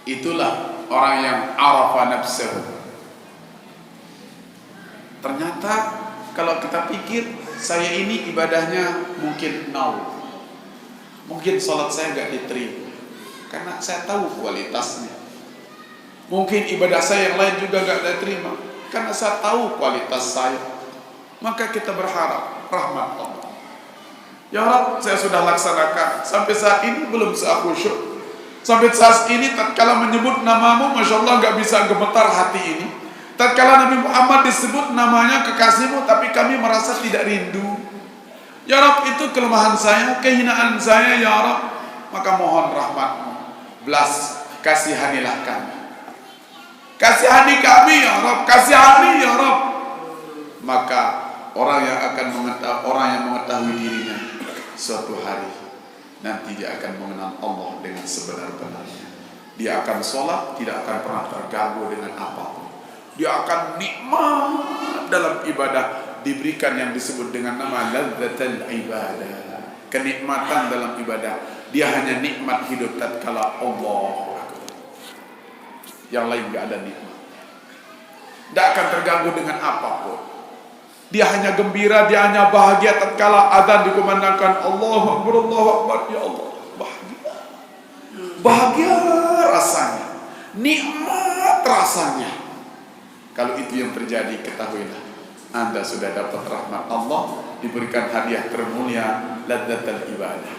Itulah orang yang arafa nafsahu. Ternyata kalau kita pikir, saya ini ibadahnya mungkin nol. Mungkin sholat saya nggak diterima. Karena saya tahu kualitasnya. Mungkin ibadah saya yang lain juga nggak diterima. Karena saya tahu kualitas saya. Maka kita berharap rahmat Allah. Ya Rabb, saya sudah laksanakan. Sampai saat ini belum saya khusyuk. Sampai saat ini tatkala menyebut namamu, Masya Allah, nggak bisa gemetar hati ini. Tatkala Nabi Muhammad disebut namanya kekasihmu, tapi kami merasa tidak rindu. Ya Rabb, itu kelemahan saya, kehinaan saya, ya Rabb. Maka mohon rahmatmu. Belas, kasihanilah kami. Kasihani kami, ya Rabb. Kasihani, ya Rabb. Maka orang yang akan mengetahui, orang yang mengetahui dirinya suatu hari nanti dia akan mengenal Allah dengan sebenar-benarnya. Dia akan sholat, tidak akan pernah terganggu dengan apapun. Dia akan nikmat dalam ibadah, diberikan yang disebut dengan nama lazzatul ibadah. Kenikmatan dalam ibadah. Dia hanya nikmat hidup tatkala Allahu Akbar. Yang lain nggak ada nikmat. Tidak akan terganggu dengan apapun. Dia hanya gembira, dia hanya bahagia tatkala azan dikumandangkan, "Allahu Akbar, Allahu Akbar." Ya Allah, bahagia. Bahagia rasanya. Nikmat rasanya. Kalau itu yang terjadi, ketahuilah, Anda sudah dapat rahmat Allah, diberikan hadiah termulia, ladzatul ibadah.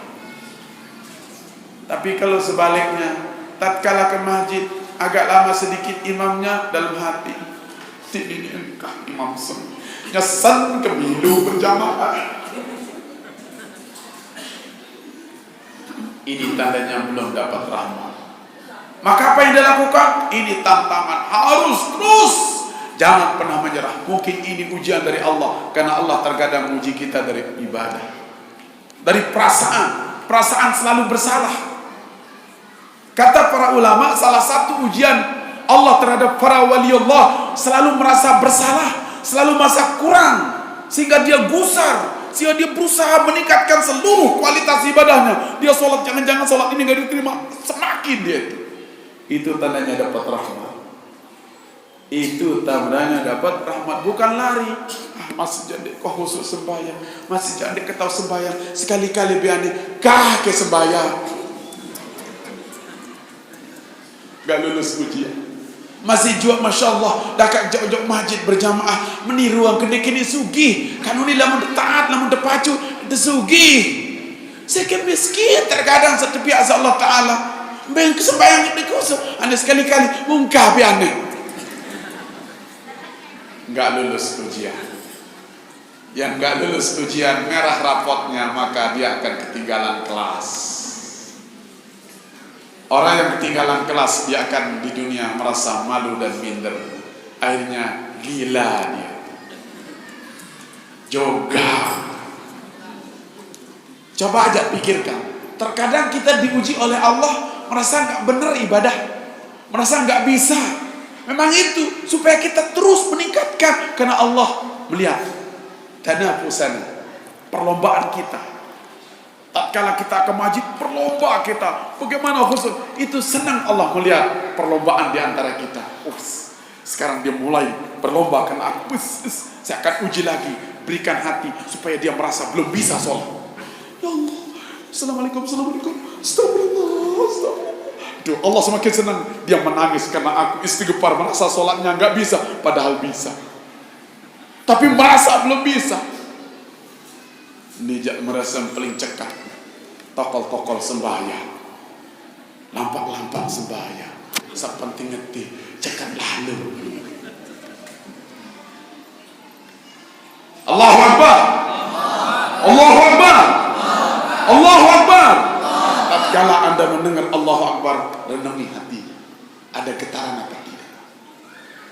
Tapi kalau sebaliknya, tatkala ke masjid, agak lama sedikit imamnya, dalam hati, "Ini ni engkah imam sen. Nyesen kemilu berjamaah." Ini tandanya belum dapat rahmat. Maka apa yang dia lakukan? Ini tantangan, harus terus. Jangan pernah menyerah. Mungkin ini ujian dari Allah, karena Allah terkadang menguji kita dari ibadah, dari perasaan. Perasaan selalu bersalah. Kata para ulama, salah satu ujian Allah terhadap para wali Allah, selalu merasa bersalah, selalu merasa kurang, sehingga dia gusar, sehingga dia berusaha meningkatkan seluruh kualitas ibadahnya. Dia sholat, jangan-jangan sholat ini nggak diterima, semakin dia itu. Itu tandanya dapat rahmat. Itu tandanya dapat rahmat, bukan lari. "Ah, masih jadi kok khusus sembahyang, masih jadi ketahu sembahyang, sekali-kali biane kah ke sembahyang." Gak lulus ujian. Masih juga, masya Allah, dakak jok-jok masjid berjamaah, meniru orang kene-kene sugih. Kan ini lamun taat, lamun terpacu, sugih. Saya miskin terkadang setepiak Allah Ta'ala. Beng kesembahyang di khusus, anda sekali-kali mungkah biane. Nggak lulus ujian. Yang nggak lulus ujian, merah rapotnya, maka dia akan ketinggalan kelas. Orang yang ketinggalan kelas, dia akan di dunia merasa malu dan minder. Akhirnya gila dia. Joga. Coba aja pikirkan. Terkadang kita diuji oleh Allah, merasa nggak bener ibadah, merasa nggak bisa. Memang itu supaya kita terus meningkatkan, karena Allah melihat. Tanafusana, perlombaan kita. Tatkala kita ke masjid, perlomba kita. Bagaimana khusus? Itu senang Allah melihat perlombaan di antara kita. Us, sekarang dia mulai berlomba karena aku. Us, us, saya akan uji lagi. Berikan hati supaya dia merasa belum bisa sholat. Ya Allah, assalamualaikum, assalamualaikum. Astagfirullah, astagfirullah. Duh, Allah semakin senang. Dia menangis karena aku istighfar, merasa sholatnya nggak bisa, padahal bisa. Tapi merasa belum bisa. Ini jak merasa paling cekat. Tokol-tokol sembahyang. Lampak-lampak sembahyang. Sepenting ngerti, cekat lalu. Allahu Akbar. Allahu Akbar. Allahu Akbar. Tatkala Anda mendengar Allahu Akbar, renungi hati. Ada getaran apa tidak?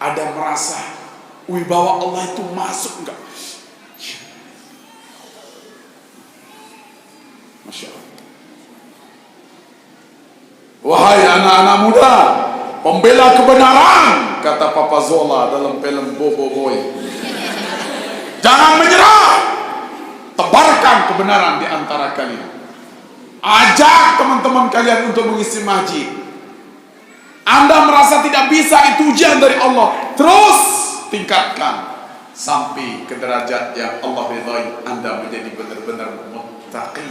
Ada merasa wibawa Allah itu masuk enggak? Masya Allah. "Wahai anak-anak muda, pembela kebenaran," kata Papa Zola dalam film Bobo Boy. "Jangan menyerah. Tebarkan kebenaran di antara kalian. Ajak teman-teman kalian untuk mengisi masjid." Anda merasa tidak bisa, itu ujian dari Allah. Terus tingkatkan sampai ke derajat yang Allah ridhai. Anda menjadi benar-benar muttaqi.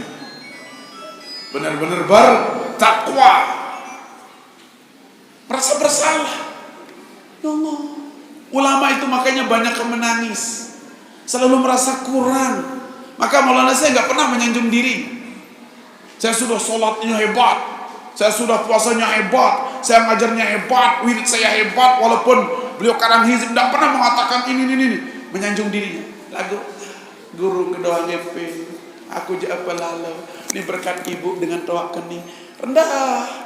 Benar-benar bertakwa. Merasa bersalah. Ya Allah. Ulama itu makanya banyak yang menangis. Selalu merasa kurang. Maka Maulana saya nggak pernah menyanjung diri. Saya sudah sholatnya hebat, saya sudah puasanya hebat, saya ngajarnya hebat, wirid saya hebat, walaupun Beliau kadang hizib, tidak pernah mengatakan ini, ini, ini, menyanjung dirinya. Lagu guru kedua ngepe, aku je apa lalu, ini berkat ibu dengan toa keni. Rendah.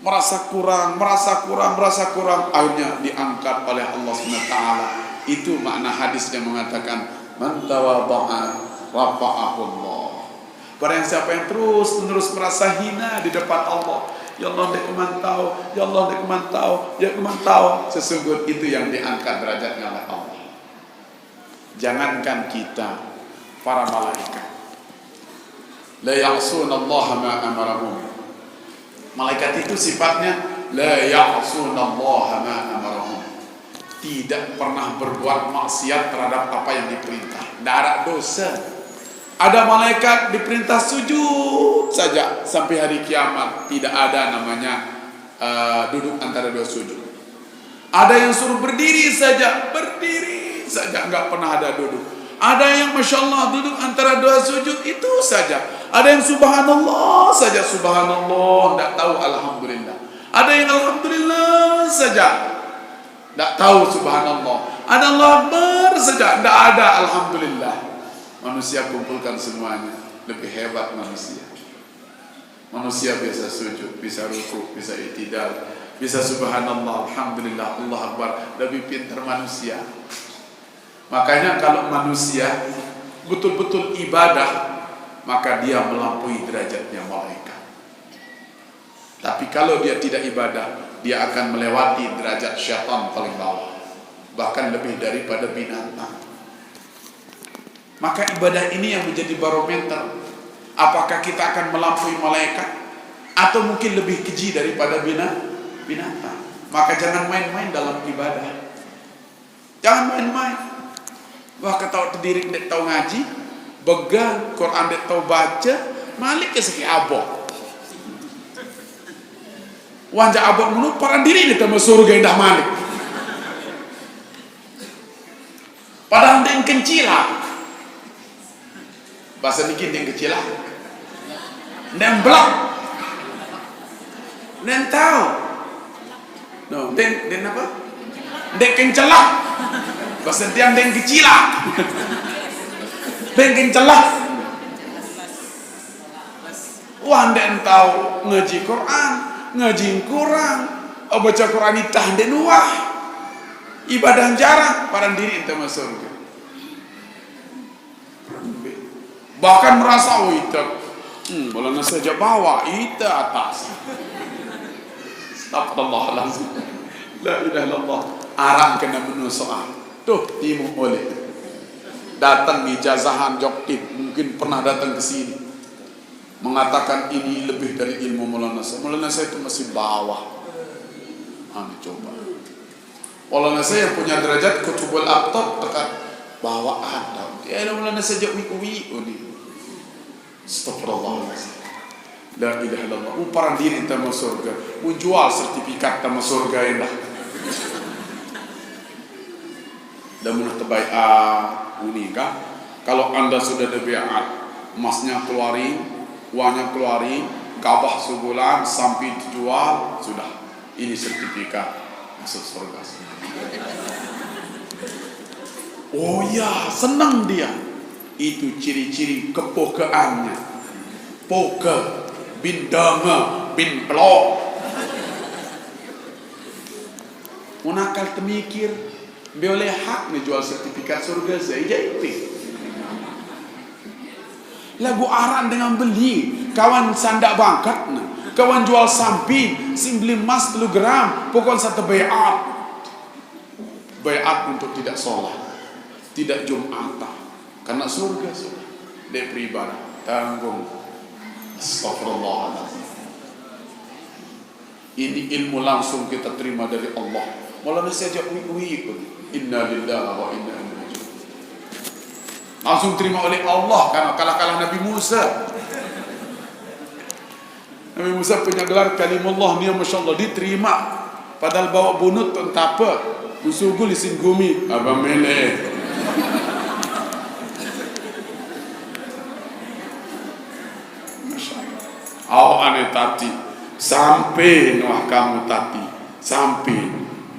Merasa kurang, merasa kurang, merasa kurang. Akhirnya diangkat oleh Allah Subhanahu wa Taala. Itu makna hadis yang mengatakan, "Man tawadha'a rafa'ahu Allah." Barang siapa yang terus-menerus merasa hina di depan Allah, "Ya Allah, dek kemantau, ya Allah, dek kemantau, ya kemantau," sesungguh itu yang diangkat derajatnya oleh Allah. Jangankan kita, para malaikat. "La ya'sunallaha ma amarahum." Malaikat itu sifatnya, "La ya'sunallaha ma amarahum." Tidak pernah berbuat maksiat terhadap apa yang diperintah. Tidak ada dosa. Ada malaikat diperintah sujud saja sampai hari kiamat. Tidak ada namanya, eh, duduk antara dua sujud. Ada yang suruh berdiri saja, berdiri saja, nggak pernah ada duduk. Ada yang, masya Allah, duduk antara dua sujud, itu saja. Ada yang subhanallah saja, subhanallah, nggak tahu alhamdulillah. Ada yang alhamdulillah saja, nggak tahu subhanallah. Ada Allah Akbar saja, nggak ada alhamdulillah. Manusia kumpulkan semuanya, lebih hebat manusia. Manusia biasa sujud, bisa ruku, bisa itidal, bisa subhanallah, alhamdulillah, Allah Akbar, lebih pintar manusia. Makanya kalau manusia betul-betul ibadah, maka dia melampaui derajatnya malaikat. Tapi kalau dia tidak ibadah, dia akan melewati derajat syaitan paling bawah, bahkan lebih daripada binatang. Maka ibadah ini yang menjadi barometer, apakah kita akan melampaui malaikat atau mungkin lebih keji daripada bina-, binatang. Maka jangan main-main dalam ibadah. Jangan main-main. Wah, ketawa terdiri ndak tahu ngaji, begang, Quran ndak tahu baca, malik ke seki abot. Wanja abot mulu, paran diri ni tama surga indah malik. Padahal ndeng kencilak. Bahasa niki ndeng kencilak. Ndeng belak. Ndeng tahu. No, ndeng, ndeng apa? Ndeng kencelak. Bahasa dia ndeng kencilak. Ndeng kencelak. Wah, ndak tahu ngaji Quran, ngaji kurang, baca Quran itah ndak nuah. Ibadah jarang, paran diri ente masuk surga. Bahkan merasa, "Oh, ita, hmm, bolana saja bawa, ita atas." Astagfirullahaladzim. La ilaha illallah. Arang kena menu soal. Tuh, timu oleh. Datang di jazahan Joktin, mungkin pernah datang ke sini. Mengatakan ini lebih dari ilmu Maulana saya. Maulana saya itu masih bawah. Anu coba. Maulana saya yang punya derajat Qutbul Aqtab dekat bawah ada. Ya, Maulana saja wi-wi ni. Astagfirullahaladzim. La ilaha illallah. Uparan diri tama surga. Menjual sertifikat tama surga indah. Dah munah terbaiat, uni kah? Kalau anda sudah ada baiat, emasnya keluarin, uangnya keluarin, gabah sebulan, sampai dijual, sudah. Ini sertifikat masuk surga. Oh ya, senang dia. Itu ciri-ciri kepokaannya. Poka, bin danga, bin pelok. Mun akal temikir, mbe oleh hak ni jual sertifikat surga saya jadi. Lagu aran dengan beli, kawan sandak bangkat na, kawan jual samping, sing beli emas telu gram, pokok satu bayat. Bayat untuk tidak sholat, tidak jumatan, karena surga sudah. Dia beribadah, tanggung. Astagfirullahaladzim. Ini ilmu langsung kita terima dari Allah. Maulana saya ajak ui-ui pun. Inna lillahi wa inna ilaihi raji'un. Langsung terima oleh Allah karena kalah-kalah Nabi Musa. Nabi Musa punya gelar Kalimullah ni, masya Allah, diterima. Padahal bawa bunut tu entah apa. Musuh guli sing gumi. Abang mele. Masya Allah. Awak aneh tati. Sampai nuah kamu tati. Sampai.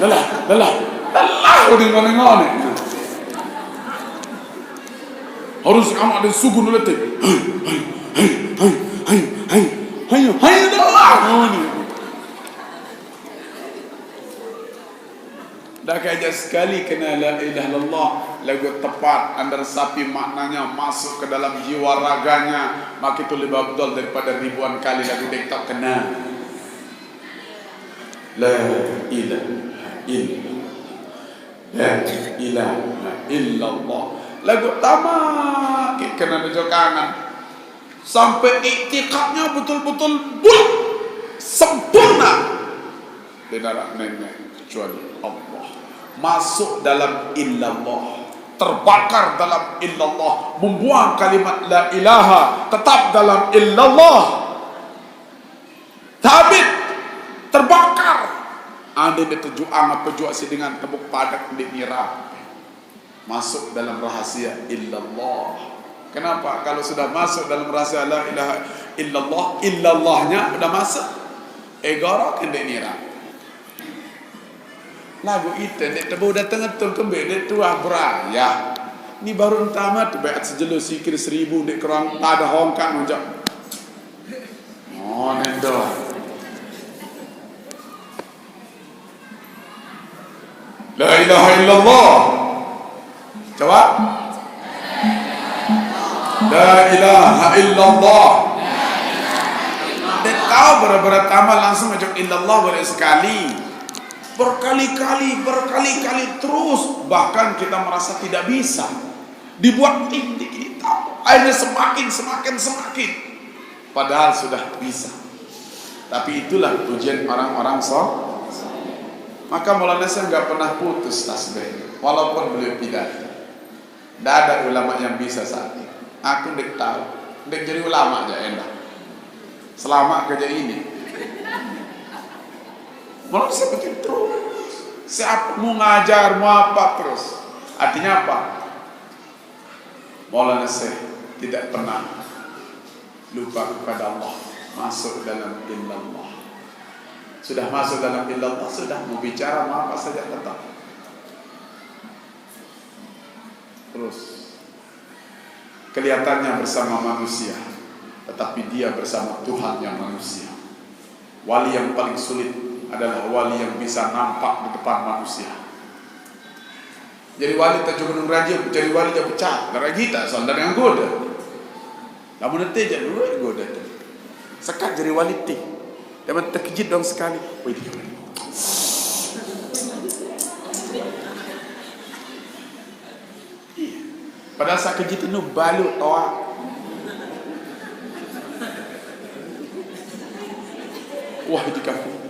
lelah, lelah. Lelah, udah ngone-ngone. Harus anak dan sugun udah teh. Hai, hai, hai, hai, hai, hai, hai, lelah, ngone. Dah kaja sekali kena la ilaha illallah, lagu tepat, andar sapi maknanya masuk ke dalam jiwa raganya, maka itu lebih afdal daripada ribuan kali lagu TikTok kena. La ilaha illallah. La ilaha illallah. Lagu tamat, kena dijokangan. Sampai iktikadnya betul-betul bulat, sempurna. Tidak ada nenek kecuali Allah. Masuk dalam illallah. Terbakar dalam illallah. Membuang kalimat la ilaha. Tetap dalam illallah. Tabit. Terbakar. Ande de tujuh anga pejuak si dengan tebuk padak di nira. Masuk dalam rahasia illallah. Kenapa? Kalau sudah masuk dalam rahasia la ilaha illallah, illallahnya udah masuk. Egoro kende nira. Lagu ite, dek tebo datang ngetul kembe, dek tuah beraya. Ni baru tamat, bayat sejelo sikir seribu, dek kerang tada hongkak nonjak. Oh, nendo. La ilaha illallah. Coba. La ilaha illallah. Dia tahu berat-berat tamat langsung ajak illallah boleh sekali. Berkali-kali, berkali-kali terus. Bahkan kita merasa tidak bisa. Dibuat tinggi kita. Akhirnya semakin, semakin, semakin. Padahal sudah bisa. Tapi itulah ujian orang-orang so. Maka Maulana saya nggak pernah putus tasbih, walaupun beliau pidato. Nggak ada ulama yang bisa saat ini. Aku nggak tahu. Nggak jadi ulama aja enak. Selama kerja ini. Maulana saya bikin terus. Siapa mau ngajar, mau apa terus. Artinya apa? Maulana Syekh tidak pernah lupa kepada Allah, masuk dalam illallah. Sudah masuk dalam illallah, sudah mau bicara mau apa saja tetap. Terus kelihatannya bersama manusia, tetapi dia bersama Tuhan yang manusia. Wali yang paling sulit adalah wali yang bisa nampak di depan manusia. Jadi wali tak cuma nung raja, jadi wali dia pecah, darah kita soal dari yang goda. Namun nanti aja dulu goda tu. Sekat jadi wali ti. Dia terkejut dong sekali. Wih, dia. Padahal sakejitnu balu toa. Wah, di kampung.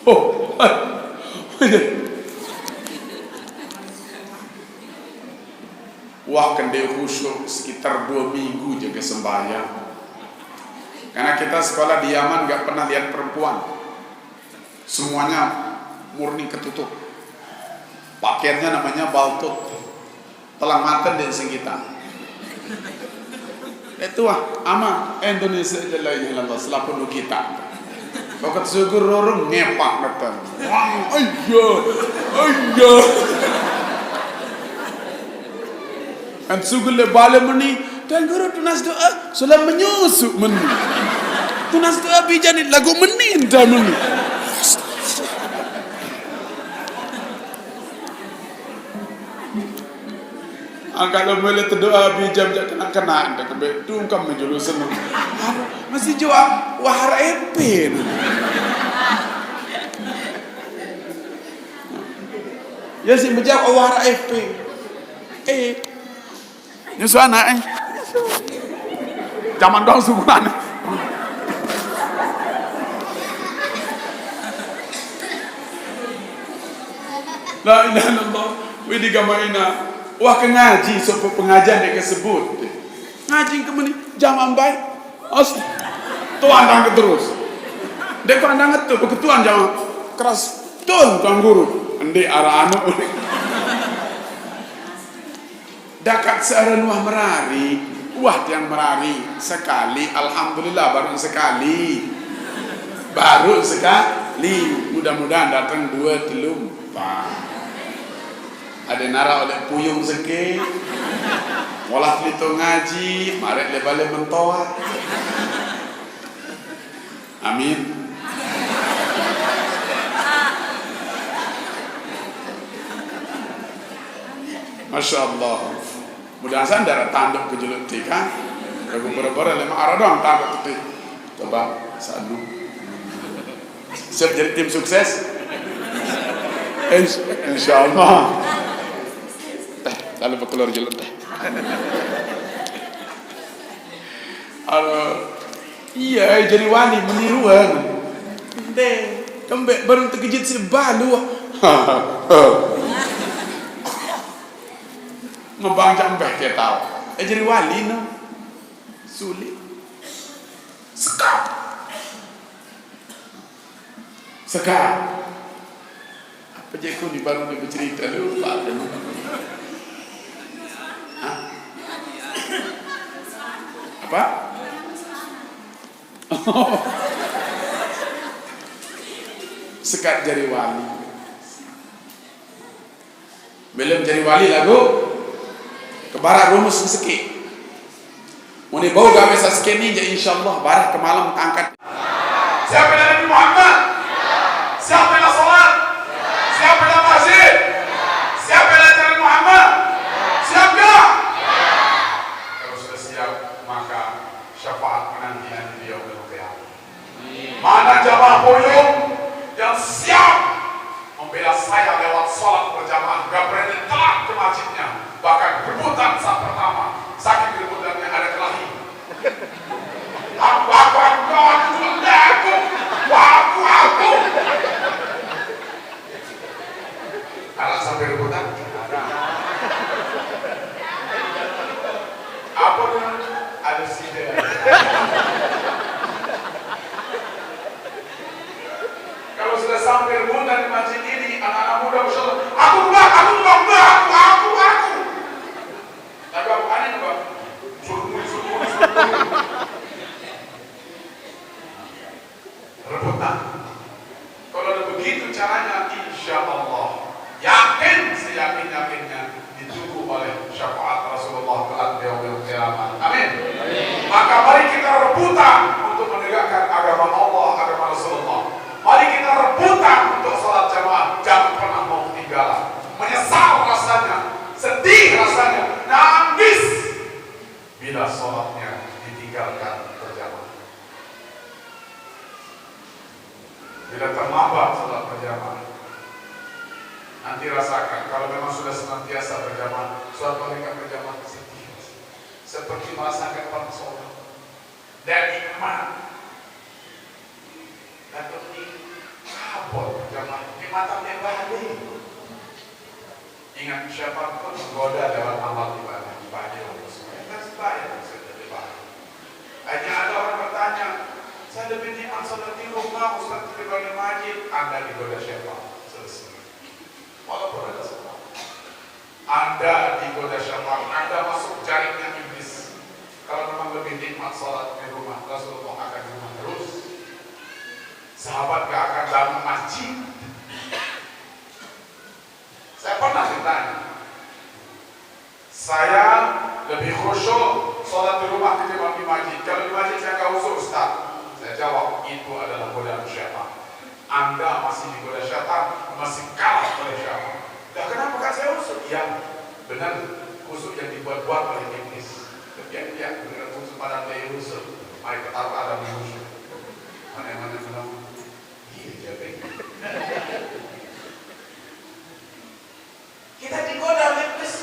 Oh. Wah, kende khusyuk sekitar dua minggu jaga sembahyang. Karena kita sekolah di Yaman nggak pernah lihat perempuan. Semuanya murni ketutup. Pakaiannya namanya baltut. Telang manten dan sing kita. Itu ah, ama Indonesia aja la ilaha illallah, selaku nu kita. Kau kat sugur rorong ngepak kata. Wah, iya, iya. Kan sugur le bale meni, dan guru tunas doa, sudah menyusuk meni. Tunas doa bijani lagu meni entah meni. Angkat lo mele tedoa bijam jak kena-kena, dah kebe tungkam me julu seneng. Aduh, masih jua wahar epe. Ya si mejak wahar epe. Eh, nyusu anak eh. Zaman dong subuhan. La ilaha illallah. Wih, di gama ina. Wah, ke ngaji, sopo pengajian dia kesebut. Ngaji ke meni, jam ambai. Os. Tuan tang terus. Dek pandang itu, beketuan jam. Keras. Tuan, tuan guru. Endi arah anu. Dakat searan wah merari, wah tiang merari sekali, alhamdulillah baru sekali, baru sekali, mudah-mudahan datang dua, telu, empat. Ada nara oleh puyung seke, walah telito ngaji, marek le bale mentoa. Amin. Masya Allah. Mudahan sandar tanduk ke juluk ti kan. Lagu boro-boro lima arah doang tanduk ti. Coba sanu. Siap jadi tim sukses? Ins- insya Allah. Teh, lalu berkeluar juluk teh. Aduh, iya, jadi wali meniruan. Deh, kembek baru terkejut si balu. Ngebang jambeh dia tahu. Eh, jadi wali no. Sulit. Sekap. Sekap. Apa je aku ni baru ni bercerita, lupa aku. Hah? Apa? Sekat jari wali. Belum jari wali lagu. Kebarak rumus sekit. Muni bau gawe sasike ni, ya insyaallah barah ke malam tangkat. Siap bela Nabi Muhammad? Siap bela salat? Siap bela masjid? Siap bela Nabi Muhammad? Siap gak? Kalau sudah siap, maka syafaat menanti-nanti di yaumil qiyamah. Mana jamaah puyung yang siap membela saya lewat salat berjamaah, gak berani telat ke masjidnya, bahkan rebutan saf pertama, saking rebutannya ada kelahi. Aku, aku, aku, aku, aku, aku, aku, aku. Anak sampai rebutan. Apa dia? Ada sida. Kalau sudah sampai rebutan di masjid ini, anak-anak muda, masya Allah, aku, Mbah, aku, Mbah, Mbah, aku, aku, aku, aku. Tapi aku aneh, Mbah. Suruh muli, suruh muli, suruh muli. Rebutan. Kalau udah begitu caranya, insya Allah, yakin seyakin-yakinnya ditunggu oleh syafaat Rasulullah kelak di yaumil qiyamah. Amin. Maka mari kita rebutan untuk menegakkan agama Allah, agama Rasulullah. Mari kita rebutan untuk salat jamaah, jangan pernah mau ketinggalan. Menyesal rasanya, sedih rasanya, nangis bila salatnya ditinggalkan berjamaah. Bila terlambat salat berjamaah, nanti rasakan, kalau memang sudah senantiasa berjamaah, suatu hari nggak berjamaah, sedih. Seperti merasakan panas Allah dan nikmat. Tapi ini kabur jamaah nikmat yang baru. Ingat, syaitan pun menggoda lewat amal ibadah, ibadah yang sembahyang, kan sembahyang, sudah ibadah. Hanya ada orang bertanya, "Saya lebih nikmat salat di rumah, Ustaz, ketimbang di masjid." Anda digoda syaitan. Selesai. Walaupun ada salat. Anda digoda syaitan, Anda masuk jaringnya iblis. Kalau memang lebih nikmat salat di rumah, Rasulullah akan di rumah terus. Sahabat gak akan bangun masjid. Saya pernah ditanya, "Saya lebih khusyuk salat di rumah ketimbang di masjid. Kalau di masjid saya nggak khusyuk, Ustaz." Saya jawab, "Itu adalah godaan syaitan. Anda masih digoda syaitan, masih kalah oleh syaitan." "Lah, kenapa kan saya khusyuk?" "Ya, benar, khusyuk yang dibuat-buat oleh iblis." Tapi ya, ya, benar khusyuk pada dia khusyuk. Mari kita taruh ada khusyuk. Mana yang mana yang menang? Iya, siapa ini? Kita digoda oleh iblis,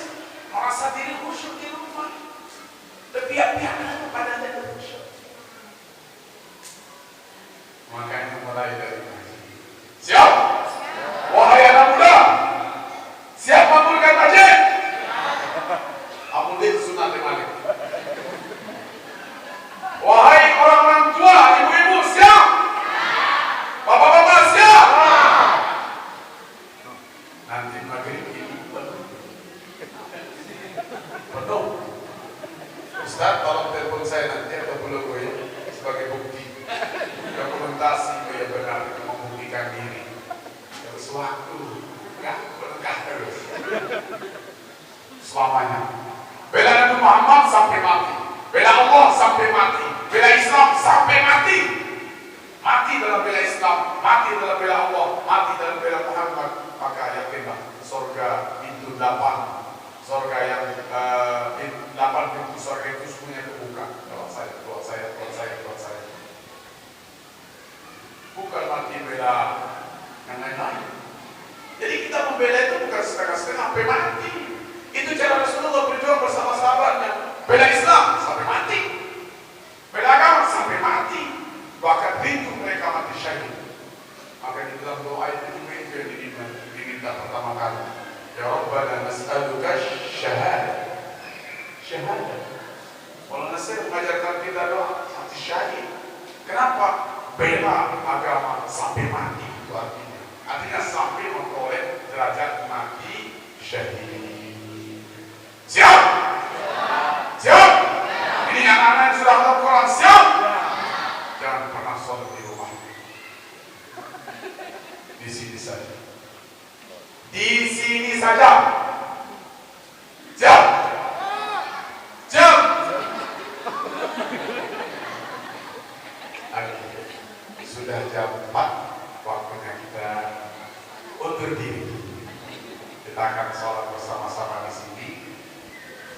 merasa diri khusyuk di rumah. Berpihak-pihak pada anda khusyuk. Makanya mulai dari ngaji. Siap? Wahai anak muda, siap makmurkan masjid? Amun di sunat malik. Wahai orang-orang tua, ibu-ibu, siap? Bapak-bapak, siap? Nanti maghrib ini penuh. Penuh. Ustaz, tolong telepon saya nanti atau belum ya, sebagai bukti. Dokumentasi bahwa benar membuktikan diri. Terus waktu, enggak, berkah terus. Selamanya. Bela Nabi Muhammad sampai mati. Bela Allah sampai mati. Bela Islam sampai mati. Mati dalam bela Islam, mati dalam bela Allah, mati dalam bela Muhammad, maka yakinlah surga pintu delapan, surga yang eh, pin- delapan pintu surga itu semuanya terbuka. Doa saya, doa saya, doa saya, doa saya. Bukan mati bela yang lain-lain. Jadi kita membela itu bukan setengah-setengah sampai mati. Itu cara Rasulullah berjuang bersama sahabatnya. Bela Islam sampai mati. Bela agama sampai mati, bahkan rindu mereka mati syahid. Maka di dalam doa itu juga itu yang diminta, diminta pertama kali. Ya Rabbana nas'aluka syahadah. Syahadah. Maulana Syekh mengajarkan kita doa mati syahid. Kenapa? Bela agama sampai mati itu artinya. Artinya sampai memperoleh derajat mati syahid. Siap? Siap? Ini anak-anak yang sudah hafal Quran, siap? Jangan pernah sholat di rumah. Di sini saja. Di sini saja. Siap? Siap? Oke. Sudah jam empat, waktunya kita undur diri. Kita akan sholat bersama-sama di sini.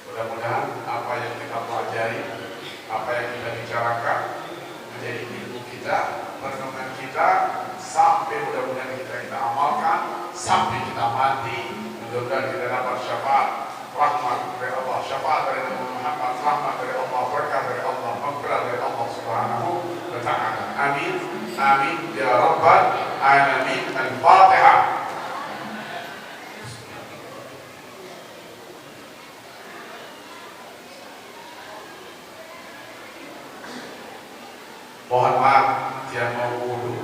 Mudah-mudahan apa yang kita pelajari, apa yang kita bicarakan menjadi ilmu kita, perenungan kita, sampai mudah-mudahan kita kita amalkan sampai kita mati. Mudah-mudahan kita dapat syafaat, rahmat dari Allah, syafaat dari Nabi Muhammad, rahmat dari Allah, berkah dari Allah, maghfirah dari Allah Subhanahu wa taala. Amin. Amin ya rabbal alamin. Al-Fatihah. Mohon maaf, dia mau wudu.